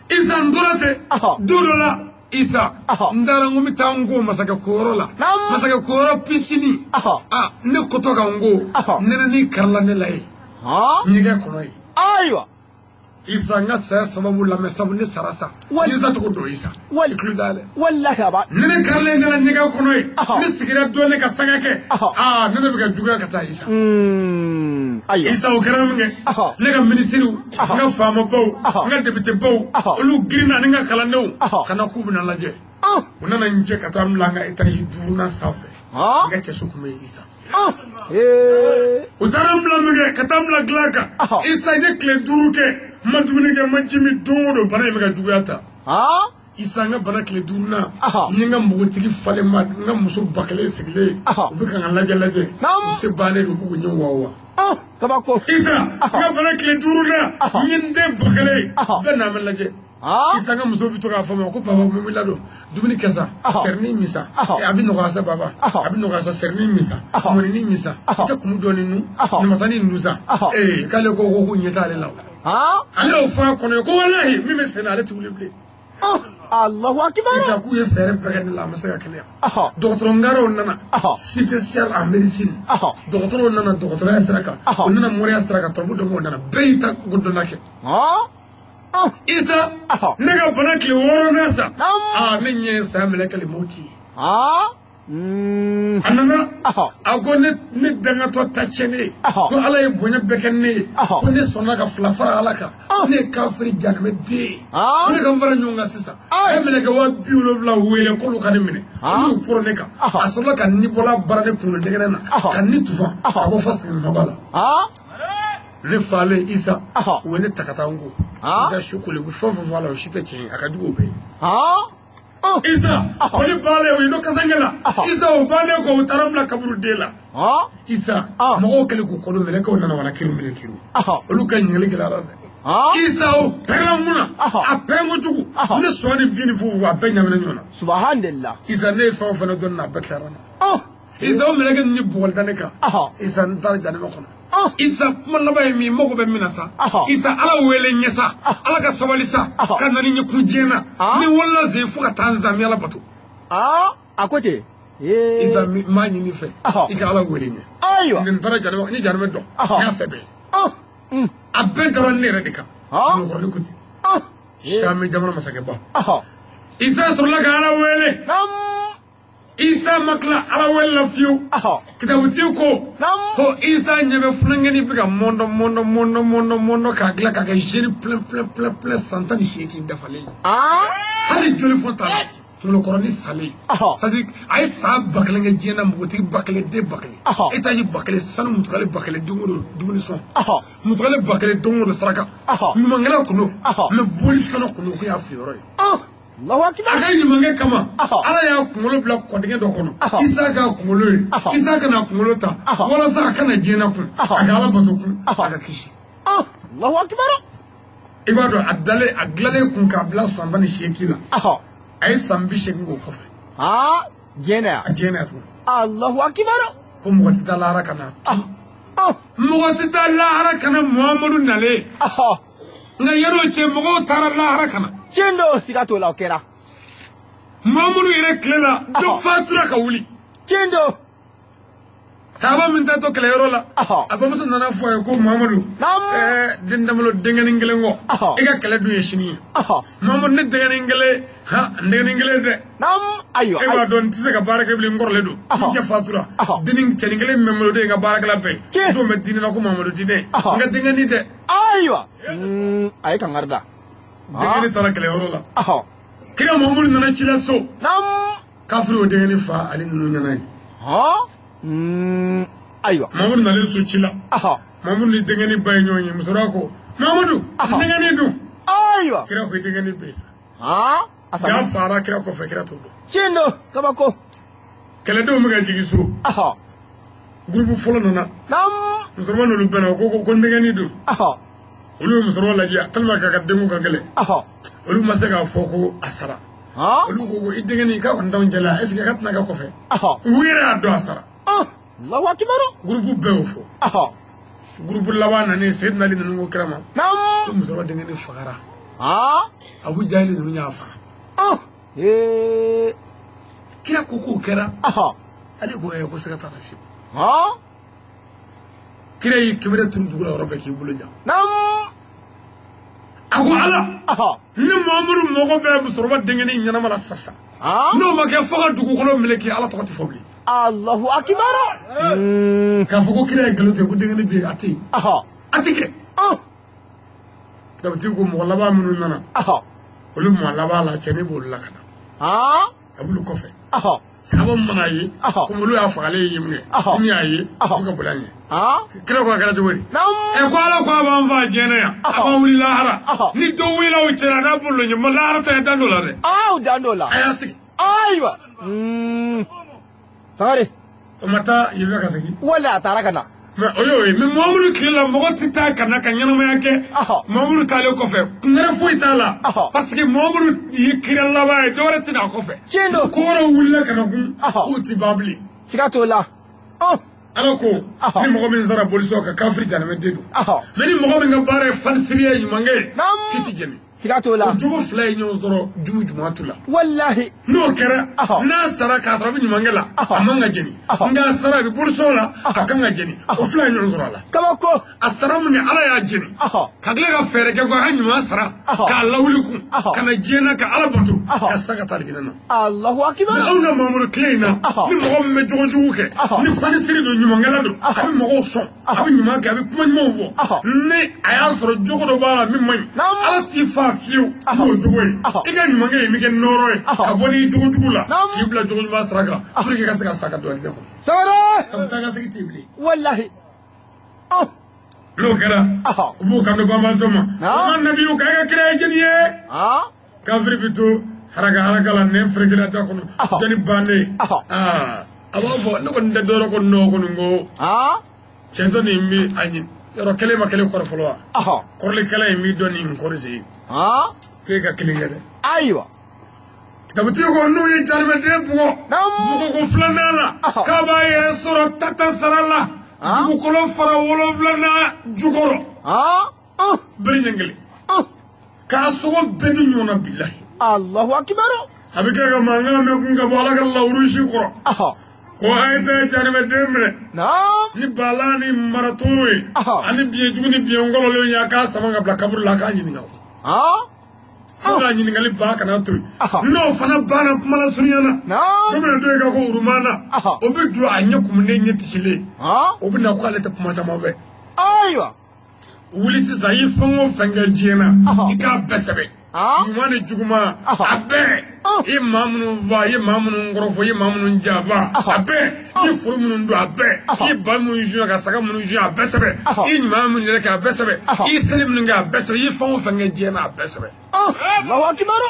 Isa n tora ten. Don dɔ la Isa, n taara n ko n bɛ taa n ko masakɛ koyɔrɔ la. Masakɛ koyɔrɔ piscine. Ne kotɔ ka n ko. Nɛnɛnin karila ne la yen. Ɲɛgɛn kɔnɔ yen. Ayiwa. Isa n ka saya sababu lamɛn sabu ne sara sa. Isa tɔgɔ dɔn Isa. Wali. Tulo dayɛlɛ. Walahi a b'a. Ne karilen ne la ɲɛgɛn kɔnɔ yen. Ne sigira dɔɔnin ka sanga kɛ. Ne bɛ ka juguya ka taa Isa. Ayiwa. Isa o kɛra min kɛ. Ne ka minisiriw, n ka faamabaw, n ka députébaw, olu girinna ani n ka kalandenw. Ka na k'u bɛna lajɛ. U nana n jɛ ka taa n bila n ka étage 5nan sanfɛ. N ka cɛso tun bɛ yen Isa. U taara n bila min kɛ ka taa n bila dilan kan. Isa n ye tile 5 kɛ. N ma dumuni kɛ, n ma ji min, don o don bana in bɛ ka juguya ta. Isa n ka bana tile 5nan, n ye n ka npogotigi falen ma, n ka muso 1000 sigilen, u bɛ ka n lajɛ. U se bannen don, u b'u k'u ɲɛ wa. Kabako. Isa n ka bana tile 5nan, n ye n den 1000, bɛɛ n'a bɛ lajɛ. Isa n ka muso bɛ to k'a fɔ n ma ko baba mun b'i la don, dumuni kɛ sa, sɛrini min sa, a bɛ nɔgɔya sa baba, a bɛ nɔgɔya sa, sɛrini min sa, mɔnini min sa, i tɛ kumu dɔɔni nu, namasani nu sa, ee k'ale ko k'u ɲɛ t'ale la. Ale y'o fɔ a kɔnɔ ye ko walahi min bɛ sen na ale tɛ wuli bilen. Allahu akbar. Isa k'u ye fɛɛrɛ bɛɛ kɛ ne la a ma se ka kɛnɛya. Dɔgɔtɔrɔ ngaraw nana spécial en médecine. Dɔgɔtɔrɔw nana dɔgɔtɔrɔya sira kan, u nana moriya sira kan, turabu dɔnbagaw nana, bɛɛ y'i ta godonna kɛ. Isa ne ka bana tile 6nan sa, ne ɲɛ ye saya mɛlɛkɛ mawuti ye. A nana a ko ne dangatɔ ta tiɲɛ ne ye, ko Ala ye bonya bɛɛ kɛ ne ye, ko ne sɔnna ka 2 fara Ala kan, ne ye kafiri jahanamɛ den ye, ko ne ka n fara ɲɔgɔn kan sisan. A ye mɛlɛkɛ 70,000 wele k'olu ka ne minɛ, olu y'u poro ne kan. A sɔrɔla ka nibɔla baara ne kunkolo dɛgɛnɛ na, ka ni tufa ka bɔ fɔ sigiɲɔgɔnba la. Ne falen Isa, u ye ne ta ka taa n ko. Isa su kolen, u bɛ fɛn o fɛn fɔ a la o si tɛ tiɲɛ ye, a ka jugu o bɛɛ ye. Isa, foli bannen u ye n'o kasange la. Isa o bannen kɔ u taara n bila kaburu den la. Isa, mɔgɔw kɛlen k'u kɔdon mɛlɛkɛw nana wala kiru minɛ kiru. Olu ka ɲininkali gɛlɛyara dɛ. Isa o pɛrɛnna mun na? A pɛrɛn kojugu. Ne sɔn ni bin ni fufu a bɛɛ ɲagamina ɲɔgɔn na. Subhanallah. Isa ne ye fɛn o fɛn dɔn na a bɛɛ tilara n na. Isa o mɛlɛkɛ ninnu ye bugɔli da ne kan. Isa n taara jahanama kɔnɔ. Isa kuma laban ye min ye, n mago bɛ min na sa. Isa Ala wele ɲɛ sa, Ala ka sabali sa, ka na ni ɲɛkun diɲɛ na. Ni wolola zen fo ka taa n sisan n bɛ Ala bato. A ko ten. Isa n m'a ɲini fɛ, i ka Ala wele ɲɛ. Ayiwa. N taara jahanama, n ye jahanama dɔn, n y'a fɛ bɛɛ ye. A bɛɛ dara ne yɛrɛ de kan. Kulukɔrɔni ko ten. Sami jamana masakɛba. Isa sɔrɔla ka Ala wele. Isa ma tila Ala wele la fiyewu. Kitabutigi ko ko Isa ɲɛ bɛ funankɛnin bɛ ka mɔndɔ mɔndɔ mɔndɔ mɔndɔ mɔndɔ k'a dilan k'a kɛ jeune plein plein plein plein san 18 dafalen ye. Hali joli fɔ t'a la, kunkolokɔrɔnin salen. C'est à dire a ye san 1000 kɛ diɲɛ na, npogotigi 1000, den 1000, étage 1000, sanu mutukale 1000, don o don dumuni sɔn, mutukale 1000 don o don saraka, ɲumankɛla kun don, mais boli sɔnna kun don, k'o y'a fili yɔrɔ ye. Allahu akbar. A ka ɲumankɛ kama, Ala y'a kunkolo bila kɔdingɛ dɔ kɔnɔ. Isa k'a kunkolo ye, Isa kana kunkolo ta, walasa a kana diɲɛ na kun, a ka Ala bato kun, a ka kisi. Allahu akbar. I b'a dɔn a dalen, a dilanlen kun k'a bila san 18 la. A ye san 80 k'o kɔfɛ. Diɲɛ na yan. A diɲɛ na yan tuguni. Allahu akbar. Ko mɔgɔ tɛ taa lahara ka na. Mɔgɔ tɛ taa lahara ka na Muhamadu nalen. Nka yan'o cɛ mɔgɔw taara lahara ka na. Tiɲɛ don, siga t'o la, o kɛra. Muhamadu yɛrɛ tile la, dɔ fatura ka wuli. Tiɲɛ don. Saaba min taatɔ kɛlɛyɔrɔ la, a bamuso nana fɔ a ye ko Muhamadu, den damalo denkɛnin kelen kɔ, e ka kɛlɛ dun ye sini ye. Muhamadu ne denkɛnin kelen, n denkɛnin kelen tɛ. Ayiwa. E b'a dɔn n tɛ se ka baara kɛ bilen, n kɔrɔlen don. N cɛ fatura. Dennin cɛnin kelen min bɛ n bolo, o de ye n ka baarakɛla bɛɛ ye. Don bɛ diinɛ la ko Muhamadu diinɛ. N ka denkɛnin tɛ. Ayiwa. A ye kangari da. Denkɛnin taara kɛlɛyɔrɔ la. Kira Muhamadu nana ci la so. Kafiri o denkɛnin fa ale ninnu ɲɛna ye. Ayiwa. Muhamadu nalen so ci la. Muhamadu ni denkɛnin ba ye ɲɔgɔn ye. Musokɔrɔba ko Muhamadu, denkɛnin dun. Ayiwa. Kira ko i denkɛnin bɛ yen sa. Ja fara kira kɔfɛ, kira t'o dɔn. Tiɲɛ don, kabako. Kɛlɛdenw bɛ ka jigin so. Gurupu fɔlɔ nana. Musokɔrɔba n'olu bɛnna, o ko ko n denkɛnin dun. Olu ye musokɔrɔba lajɛ tellement k'a ka denko ka gɛlɛn. Olu ma se k'a fɔ ko a sara. Olu ko i denkɛnin k'a kɔni t'anw cɛla, est ce que k'a tɛna kɛ kɔfɛ? U yɛrɛ y'a dɔn a sara. Allahu akbar. Gurupu bɛɛ y'o fɔ. Groupe laban nanen Seydina Ali ninnu ko kira ma. Naam. Ko musokɔrɔba denkɛnin fagara. Ah. Abu Jahili ninnu y'a faga. Ah. Ee. Kira ko k'o kɛra. Aha. Ale ko ko siga t'a la fiyewu. Ah. Kira y'i kibere turu dugu la yɔrɔ bɛɛ k'i bolo jan. Naam. A ko Ala. Aha. Ni Muhamadu mago bɛ musokɔrɔba denkɛnin ɲɛnama la sisan. Ah. N'o ma kɛ fo ka dugukolo meleke Ala tɔgɔ tɛ fɔ bilen. Allahu akbar. K'a fɔ ko kira ye nkalon tigɛ ko denkɛnin bɛ yen a tɛ yen. Aha. A tɛ kɛ. Ah. Tabitigi ko mɔgɔ laban minnu nana. Aha. Olu mɔgɔ laban la cɛnin b'olu la ka na. Ah. A b'olu kɔfɛ. Aha. Sahaba mana ye. Aha. Komi olu y'a fagalen ye min kɛ. Aha. Min y'a ye. Aha. Olu ka boli an ɲɛ. Ah. Kira ko a kɛra cogo di? Naam. Ɛ ko Ala ko a b'an faa diɲɛ na yan. A Aha. b'an wuli lahara. Aha. Ni dɔ wulila o cɛ la n'a bolo ɲɛ ma lahara ta ye dan dɔ la dɛ. Ah, o dan dɔ la. A y'a sigi. Ayiwa. Sangare. O ma taa yen fɛ ka segin. Wala a taara ka na. Mais o y'o ye mais Muhamadu tile la mɔgɔ tɛ taa ka na ka ɲɛnamaya kɛ. Aha. Muhamadu taalen kɔfɛ kun wɛrɛ foyi t'a la. Aha. Parce que Muhamadu ye kira laban ye dɔwɛrɛ tɛ n'a kɔfɛ. Tiɲɛ don. Ko wɛrɛw wulila ka na kun. Aha. K'u ti ban bilen. Siga t'o la. Oh. Ala ko Aha. ni mɔgɔ min sara bolisɔn kan kafiri janamɛden don. Aha. Mais ni mɔgɔ min ka baara ye fanisiriya ye ɲumankɛ ye. Naam. K'i ti jɛni. Siga t'o la. O jogo fila ye ɲɔgɔn sɔrɔ jugu jumatu la. Wallahi. N'o kɛra Aha. n'a sara k'a sɔrɔ a bɛ ɲumankɛ la Aha. a man ka jɛni. Aha. Nka a sara a bɛ bolisɔn la a kan ka jɛni. O fila ye ɲɔgɔn sɔrɔ a la. Kabako. A sara mun kɛ Ala y'a jɛni. Aha. Ka tila ka fɛɛrɛ kɛ ko a ka ɲuman sara Aha. k'a lawuli kun Aha. ka na diɲɛ na ka Ala bato Aha. ka sa ka taa alijinɛ na. Allahu akbar. Anw ka Mamadu tile in na Aha. ni mɔgɔ min bɛ jogo jugu kɛ Aha. ni fanisiri don ɲumankɛla don a Aha. bɛ mɔgɔw sɔn a bɛ ɲuman kɛ a bɛ kuma ɲumanw fɔ Aha. ni a y'a sɔrɔ jogo dɔ b'a la min man ɲi Naam. Ala t'i fa fiyewu Aha. n'o jogo ye Aha. i ka ɲumankɛ in bɛ kɛ nɔɔrɔ ye Aha. ka bɔ n'i jogo jugu la Naam. k'i bila jogo ɲuman sira kan pour que i ka se ka sa ka don alijinɛ kɔnɔ. Sangare. Ka taa ka segin tɛ bilen. Wallahi. Oh. N'o kɛra Aha. u b'u kanto banbaatɔ ma. Naam. Ma nabiyu k'a ka kira ye jɛni ye. Ah. Kafiri bɛ to haraka haraka la nɛn ferekela da kɔnɔ Aha. jɔnni bannen. Aha. Aa a b'a fɔ ne kɔni tɛ dɔwɛrɛ ko nɔ kɔni ko Ah. cɛ dɔ nin bɛ a ɲi yɔrɔ kelen ma kelen kɔrɔ fɔlɔ wa Aha. kɔrɔlikɛla in b'i dɔn nin kɔrɔ sen Ah. k'e ka kelen kɛ dɛ. Ayiwa. Tabitigi ko n'u ye jalimɛden bugɔ Naam. bugɔko filanan la Aha. k'a b'a yɛrɛ sɔrɔ tata sara la Ah. dugukolo fara 7nan jukɔrɔ Ah. Oh. bere ɲɛ kelen Oh. k'a sogo bɛɛ ni ɲɔgɔn na bilahi. Allahu akbar. A bɛ kɛ ka mankan mɛn kun ka bɔ Ala ka lawurusi kɔrɔ. Aha. Ko a ye taa jalimɛden minɛ Naam. ni bala ni maratoro ye Aha. ani biɲɛjugu ni biɲɛkɔlɔlenw ye a k'a sama ka bila kaburu la a k'a ɲininka o. Ah. Fo k'a ɲininkali ban kana to yen. Aha. N'o fana banna kuma la surunya na. Naam. Ko bɛna don i ka ko urumana. Aha. O bɛ don a ɲɛ kumunen ɲɛ tisilen. Ah. O bɛ na ko ale tɛ kuma caman fɛ. Ayiwa. Wuli sisan i ye fɛn o fɛn kɛ diɲɛ na. Aha. I k'a bɛɛ sɛbɛn. Ah. Ɲuman ni juguman Aha. a bɛɛ. Ah. I ye maa minnu fa i ye maa minnu kɔrɔfɔ i ye maa minnu janfa Aha. a bɛɛ. I ye foro minnu don a bɛɛ. Aha. I ye ba minnu suɲɛ ka saga minnu suɲɛ a bɛɛ sɛbɛn. Aha. I ye ɲuman minnu yɛrɛ kɛ a bɛɛ sɛbɛn. Aha. I ye seli minnu kɛ a bɛɛ sɛbɛn. I ye fɛn o fɛn kɛ diɲɛ na a bɛɛ sɛbɛn. Oh. Allahu akbar.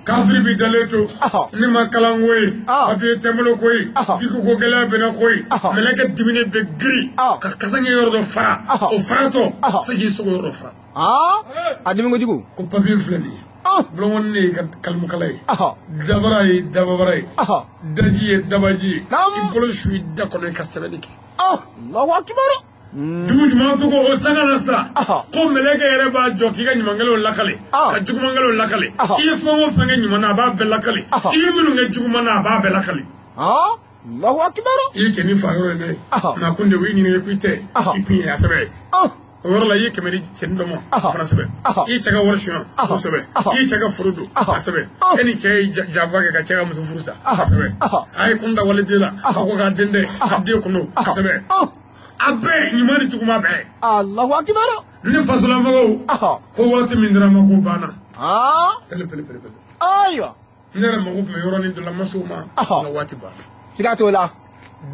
Kafiri b'i dalen to Aha. ne ma kalan ko ye Ah. papiye tɛ n bolo ko ye Aha. i ko ko gɛlɛya bɛ n na ko ye Aha. mɛlɛkɛ diminen bɛ girin Ah. ka kasange yɔrɔ dɔ fara Aha. o faratɔ Aha. se k'i sogo yɔrɔ dɔ fara Ah. A dimi kojugu. ko papiye filɛ nin ye Oh. bulɔnkɔni ne ye ka kalimukala ye Aha. dabara ye dababara ye Aha. daji ye dabaji ye Naam. i bolo su i da kɔnɔ i ka sɛbɛnni kɛ Oh. Allahu akbar. jugu jumɛn to ko o sanga na sa Aha. ko mɛlɛkɛ yɛrɛ b'a jɔ k'i ka ɲumankɛlaw lakale Ah. ka jugumankɛlaw lakale Aha. i ye fɛn o fɛn kɛ ɲuman na a b'a bɛɛ lakale Aha. i ye minnu kɛ juguman na a b'a bɛɛ lakale Ah. Allahu akbar. i ye cɛnin fa yɔrɔ in dɛ Aha. maa kun de u y'i ɲininka k'i tɛ Aha. i kun ye a sɛbɛn ye Oh. o yɔrɔ la i ye 100 di cɛnin dɔ ma Aha. o fana sɛbɛn Aha. i ye cɛ ka wari suɲɛ Aha. o sɛbɛn Aha. i ye cɛ ka foro don Aha. a sɛbɛn Ah. e ni cɛ ye janfa kɛ ka cɛ ka muso furu sa Aha. a sɛbɛn Aha. a ye kun da waliden la a ko k'a den dɛ a den kun don a sɛbɛn Oh. a bɛɛ ɲuman ni juguman bɛɛ Allahu akbar. ne fasolamɔgɔw Aha. ko waati min dira n ma ko banna Ah. pele pele pele pele Ayiwa. ne yɛrɛ mako tun bɛ yɔrɔnin dɔ la n ma se o ma Aha. nka waati banna Siga t'o la.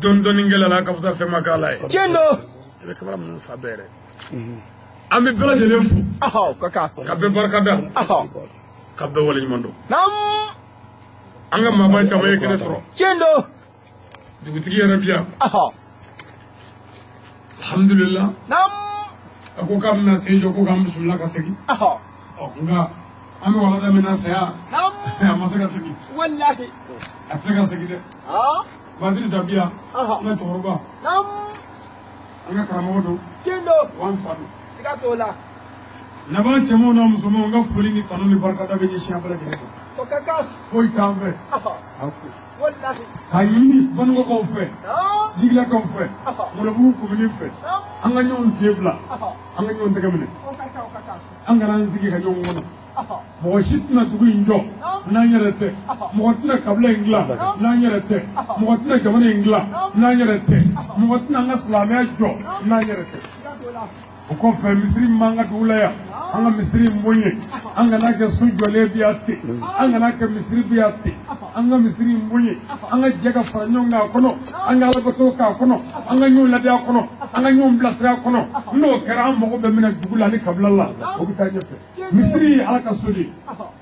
dɔɔni dɔɔni kɛlɛ la ka fisa fɛn ma k'a la ye Tiɲɛ don. i bɛ kamara minnu fa bɛɛ yɛrɛ an bɛ bɛɛ lajɛlen fo Aha. Ka kan. ka bɛɛ barika da Aha. ka bɛɛ waleɲuman dɔn Naam. an ka maaba caman ye kɛnɛ sɔrɔ Tiɲɛ don. dugutigi yɛrɛ bi yan Aha. alhamdulillah Naam. a ko k'a bɛna sen jɔ ko k'an bisimila ka segin Aha. ɔ nka an bɛ walanda min na saya Naam. a ma se ka segin Wallahi. a tɛ se ka segin dɛ Ah. Badirisa bi yan Aha. n ka cɛkɔrɔba Naam. An ka karamɔgɔ don. Tiɲɛ don. Wa an fa don. Siga t'o la. Laban cɛmanw n'a musomanw, n ka foli ni tanu ni barikada bɛ ɲɛsin an bɛɛ lajɛlen ma. O ka kan. Foyi t'an fɛ. Ɔhɔ. Walahi. K'a ɲini Banikɔkaw fɛ. Naam. Jigilakaw fɛ. Ɔhɔ. Ngɔlɔbugu komini fɛ. Naam. An ka ɲɔgɔn sen bila. Ɔhɔ. An ka ɲɔgɔn tɛgɛ minɛ. O ka kan, o ka kan. An kana an sigi ka ɲɔgɔn kɔnɔ. Ɔhɔ. Mɔgɔ si tɛna dugu in jɔ n'an yɛrɛ tɛ. Mɔgɔ tɛna kabila in dilan n'an yɛrɛ tɛ. Mɔgɔ tɛna jamana in dilan n'an yɛrɛ tɛ. Mɔgɔ tɛna an ka silamɛya jɔ n'an yɛrɛ tɛ. Siga t'o la. O kɔfɛ misiri min b'an ka dugu la yan, an ka misiri in bonya, an kana kɛ so jɔlen bi yan ten, an kana kɛ misiri bi yan ten, an ka misiri in bonya, an ka jɛ ka fara ɲɔgɔn kan a kɔnɔ, an ka alabato k'a kɔnɔ, an ka ɲɔgɔn ladiya a kɔnɔ, an ka ɲɔgɔn bilasira a kɔnɔ. N'o kɛra, an mago bɛ min na dugu la ani kabila la, o bɛ taa ɲɛfɛ. Misiri ye Ala ka so de ye.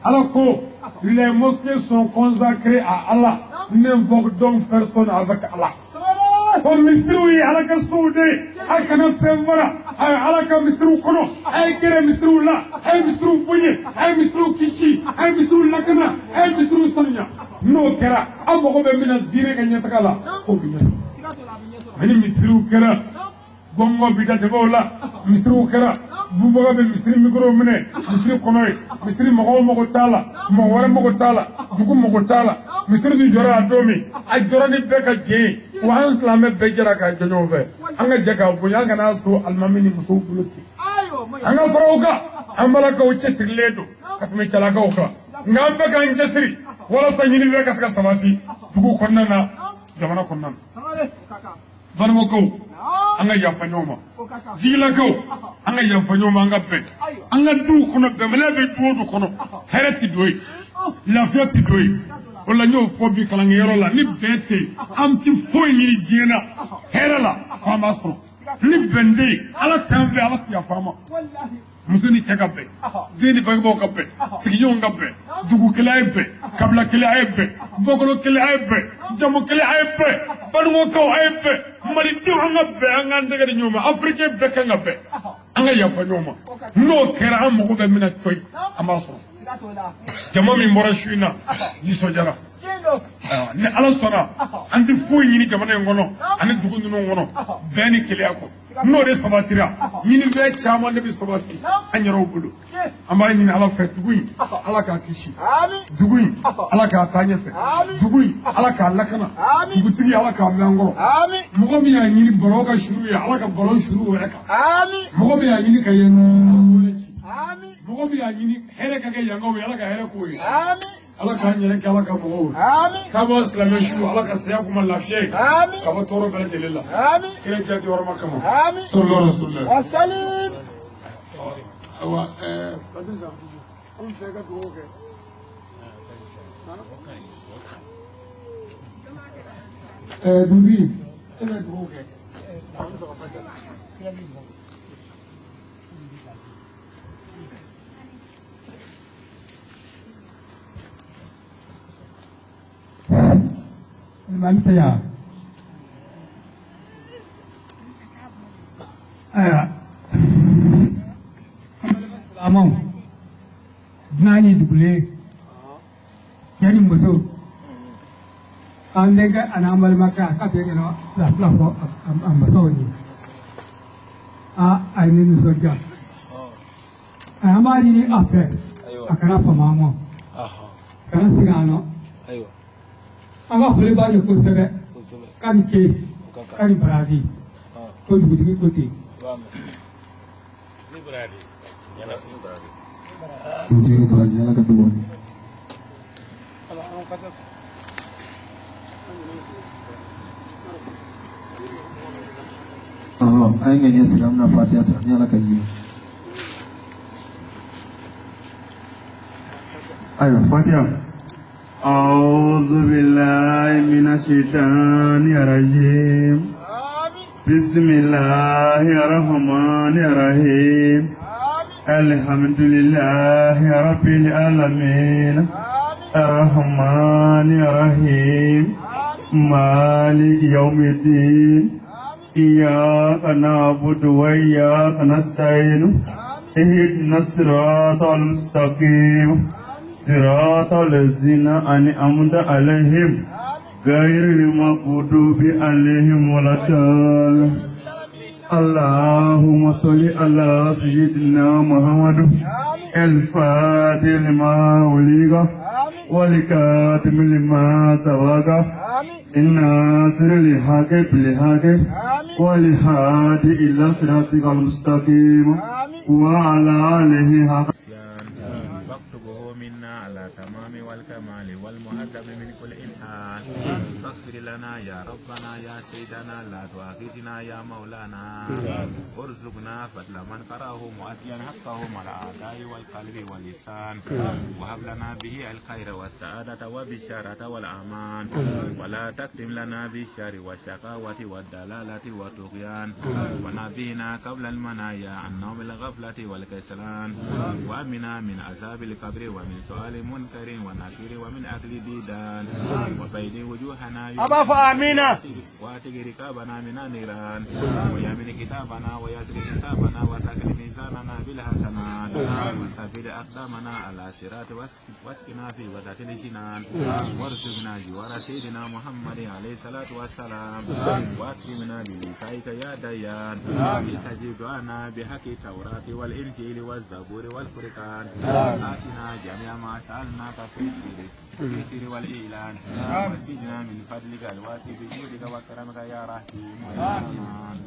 Ala ko, les mosquées sont consacrées à Allah, n'invoque donc personne avec Allah. Sangare. Ko misiriw ye Ala ka sow de ye, a kana fɛn fara a ye Ala ka misiriw kɔnɔ, a ye gɛrɛ misiriw la, a ye misiriw bonya, a ye misiriw kisi, a ye misiriw lakana, a ye misiriw sanuya. N'o kɛra, an mago bɛ min na diinɛ ka ɲɛtaga la, k'o bɛ ɲɛ sɔrɔ. Siga t'o la, a bɛ ɲɛ sɔrɔ. Ani misiriw kɛra gɔngɔn bi da tɛmɛw la, misiriw kɛra bubaga bɛ misiri mikoro minɛ misiri kɔnɔ ye, misiri mɔgɔw mago t'a la, mɔgɔ wɛrɛ mago t'a la, dugu mago t'a la. Misiri dun jɔra a don min, a jɔra ni bɛɛ ka jɛ ye, wa an silamɛ bɛɛ jɛra k'a jɔ ɲɔgɔn fɛ. An ka jɛ k'a bonya, an kana to alimami ni musow bolo ten. Ayiwa, o ma ɲi. An ka fara o kan, an balakaw cɛsirilen don ka tɛmɛ cɛlakaw kan, nka an bɛɛ k'an cɛsiri walasa ɲinifɛn ka se ka sabati dugu kɔnɔna na, jamana kɔnɔna na. Sangare. O ka kan. Banikɔkaw, Naam. an ka yafa ɲɔgɔn ma. O ka kan. Jigilakaw, an ka yafa ɲɔgɔn ma, an ka bɛn. An ka duw kɔnɔ, bɛnbaliya bɛ du o du kɔnɔ, hɛrɛ ti don yen, lafiya ti don yen. O la n y'o fɔ bi kalankɛyɔrɔ la, ni bɛn tɛ yen, an ti foyi ɲini diɲɛ na hɛrɛ la ko an b'a sɔrɔ. Ni bɛn tɛ yen, Ala t'an fɛ, Ala ti yafa an ma. Walahi. Muso ni cɛ ka bɛn, den ni bangebaaw ka bɛn, sigiɲɔgɔnw ka bɛn, dugu kelen a ye bɛn, kabila kelen a ye bɛn, bɔkolo kelen a ye bɛn, jamu kelen a ye bɛn, Banikɔkaw a ye bɛn, malidenw an ka bɛn, an k'an tɛgɛ di ɲɔgɔn ma, afirikɛn bɛɛ kan ka bɛn, an ka yafa ɲɔgɔn ma. N'o kɛra, an mago bɛ min na cɔyi, an b'a sɔrɔ. Siga t'o la. Jama min bɔra su in na, nisɔndiyara. Tiɲɛ don. Ayiwa, ni Ala sɔnna, an tɛ foyi ɲini jamana in kɔnɔ ani dugu ninnu kɔnɔ, bɛn ni kelenya kɔ. N'o de sabatira, ɲinifɛn caman de bɛ sabati an yɛrɛw bolo. Tiɲɛ. An b'a ɲini Ala fɛ, dugu in, Ala k'a kisi. Ami. Dugu in, Ala k'a taa ɲɛfɛ. Dugu in, Ala k'a lakana. Ami. Dugutigi, Ala k'a mɛn an kɔrɔ. Ami. Mɔgɔ min y'a ɲini bɔlɔn ka suru ye, Ala ka bɔlɔn suru o yɛrɛ kan. Ami. Mɔgɔ min y'a ɲini ka yan ci, Ala k'o yɛrɛ ci. Ami. Mɔgɔ min y'a ɲini hɛrɛ ka kɛ yankaw ye, Ala ka hɛrɛ k'o ye. Ami. Ala k'an yɛrɛ kɛ Ala ka mɔgɔw ye. Ami. Taabolo silamɛ su, Ala ka saya kuma lafiya ye. Ami. Ka bɔ tɔɔrɔ bɛɛ lajɛlen la. Ami. Kira jaabi yɔrɔma kama. Ami. Sallallahu alaihi wasallam. Wasalim. Ayiwa, Badisa, an fɛ ka dugawu kɛ. Dugutigi, e bɛ dugawu kɛ. Mali tɛ yan. Ayiwa, an balima silamɛw, dunan ni dugulen, cɛ ni muso, an denkɛ ani an balimakɛ a ka bɛn kɛnɛ fila fila fɔ a masaw ye. A ye ne nisɔndiya. An b'a ɲini a fɛ, a kana fama an ma, kana sigi an nɔ. An ka foli b'a ye kosɛbɛ. K'a ni ce, k'a ni baraji, ko dugutigi ko ten. Dugutigi ni baraji, Ala ka dugawu ye. Ɔhɔ, an ye ŋaniya siri, an bɛna fatiya ta ni Ala ka jɛ. Ayiwa, fatiya. أعوذ بالله من الشيطان الرجيم. Ami. بسم الله الرحمن الرحيم. Ami. الحمد لله رب العالمين. Ami. الرحمن الرحيم. Ami. مالك يوم الدين. Ami. إياك نعبد وإياك نستعين. Ami. اهدنا الصراط المستقيم. صراط الذين أنعمت عليهم Ami. غير المغضوب عليهم ولا الضالين. Amina. اللهم صل على سيدنا محمد الفاتح لما أغلق والكاتم لما سبق الناصر للحق بالحق والهادي إلى صراطك المستقيم وعلى آله حق. فاكتبه منا على تمام والكمال والمهذب من كل إلحان. فاغفر لنا يا ربنا يا سيدنا، لا تؤاخذنا يا مولانا. ارزقنا فضل من قرأه مؤديا حقه مع الأعداء والقلب واللسان. وهب لنا به الخير والسعادة والبشارة والأمان. ولا تكتم لنا بالشر والشقاوة والدلالة والطغيان. ونبهنا قبل المنايا عن نوم الغفلة والكسلان. وأمنا من عذاب القبر ومن سؤال منكر ونكير ومن أكل ديدان. وبيد وجوهنا واتق ركابنا من النيران. ويمن كتابنا ويسر حسابنا وسكن ميزاننا بالحسنات. وثبت أقدامنا على صراط واسقنا في وسط الجنان. وارزقنا جوار سيدنا محمد عليه الصلاة والسلام. وأكرمنا بلقائك يا ديان. استجب دعانا بحق التوراة والإنجيل والزبور والفرقان. آتنا جميع ما سألناك في السر والإعلان. وزدنا من فضلك الواسع بجودك وكرمك يا رحيم يا رحمن.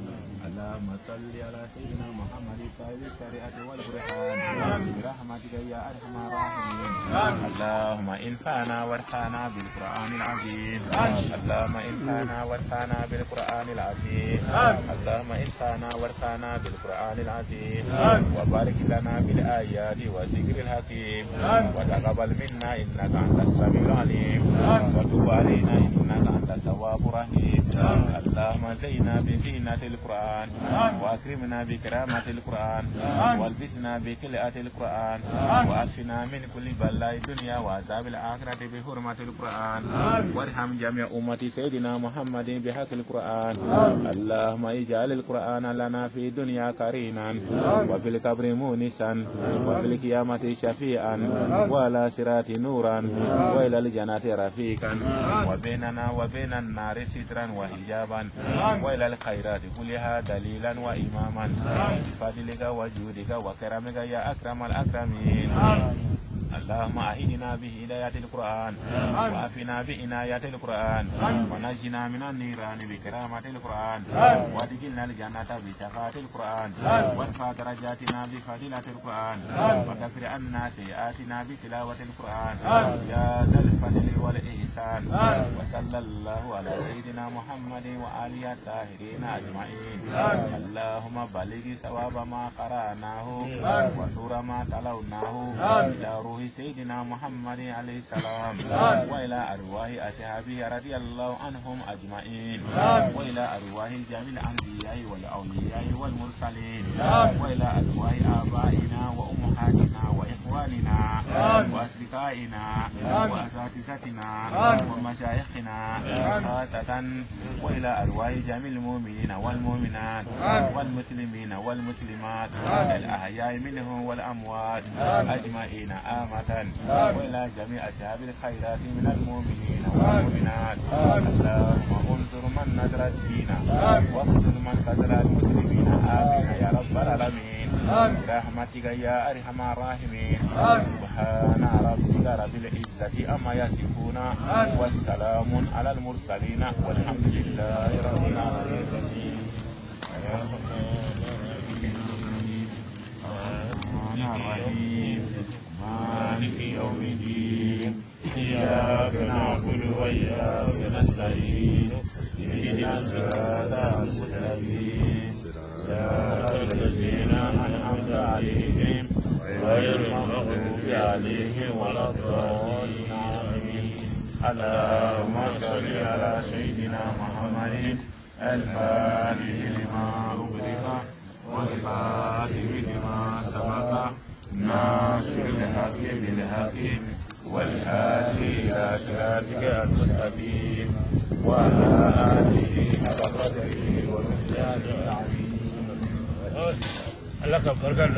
اللهم صل على سيدنا محمد صاحب الشريعة والبرهان برحمتك يا أرحم الراحمين. اللهم انفعنا وارفعنا بالقرآن العظيم. اللهم انفعنا وارفعنا بالقرآن العظيم. اللهم انفعنا وارفعنا بالقرآن العظيم. وبارك لنا بالآيات والذكر الحكيم. وتقبل منا إنك أنت السميع العليم. وتب علينا إنك أنت التواب الرحيم. اللهم زينا بزينة القرآن وأكرمنا بكرامة القرآن والبسنا بكلأة القرآن وأشفنا من كل بلاء الدنيا وعذاب الآخرة بحرمة القرآن. وارحم جميع أمة سيدنا محمد بحق القرآن. اللهم اجعل القرآن لنا في الدنيا قرينا وفي القبر مونسا وفي القيامة شفيعا وعلى صراط نورا وإلى الجنة رفيقا وبيننا وبين النار سترا وحجابا وإلى الخيرات كلها دليلا وإماما بفضلك وجودك وكرمك يا أكرم الأكرمين. اللهم أهدنا بهداية القرآن وعافنا بعناية القرآن ونجنا من النيران بكرامة القرآن وادخلنا الجنة بشفاعة القرآن وارفع درجاتنا بفضيلة القرآن وكفر عنا سيئاتنا بتلاوة القرآن يا ذا الفضل والإحسان. وصلى الله على سيدنا محمد وآله الطاهرين أجمعين. اللهم بلغ ثواب ما قرأناه ونور ما تلوناه إلى روح سيدنا محمد عليه السلام وإلى أرواح أصحابه رضي الله عنهم أجمعين وإلى أرواح جميع الأنبياء والأولياء والمرسلين وإلى أرواح آبائنا وأمهاتنا وإخواننا وأصدقائنا وأساتذتنا ومشايخنا خاصة وإلى أرواح جميع المؤمنين والمؤمنات والمسلمين والمسلمات الأحياء منهم والأموات أجمعين آمة وإلى جميع أصحاب الخيرات من المؤمنين والمؤمنات. اللهم انصر من نصر الدين واخذل من خذل المسلمين. آمين يا رب العالمين برحمتك يا أرحم الراحمين. سبحان ربك رب العزة عما يصفون والسلام على المرسلين والحمد لله رب العالمين. الرحيم مالك يوم الدين إياك نعبد وإياك نستعين اهدنا الصراط المستقيم صراط الذين أنعمت عليهم غير المغضوب عليهم ولا الضالين. آمين. اللهم صل على سيدنا محمد الفاتح لما أغلق والخاتم لما سبق ناصر الحق بالحق والهادي إلى صراطك المستقيم وعلى آله حق قدره ومقداره العظيم. الله.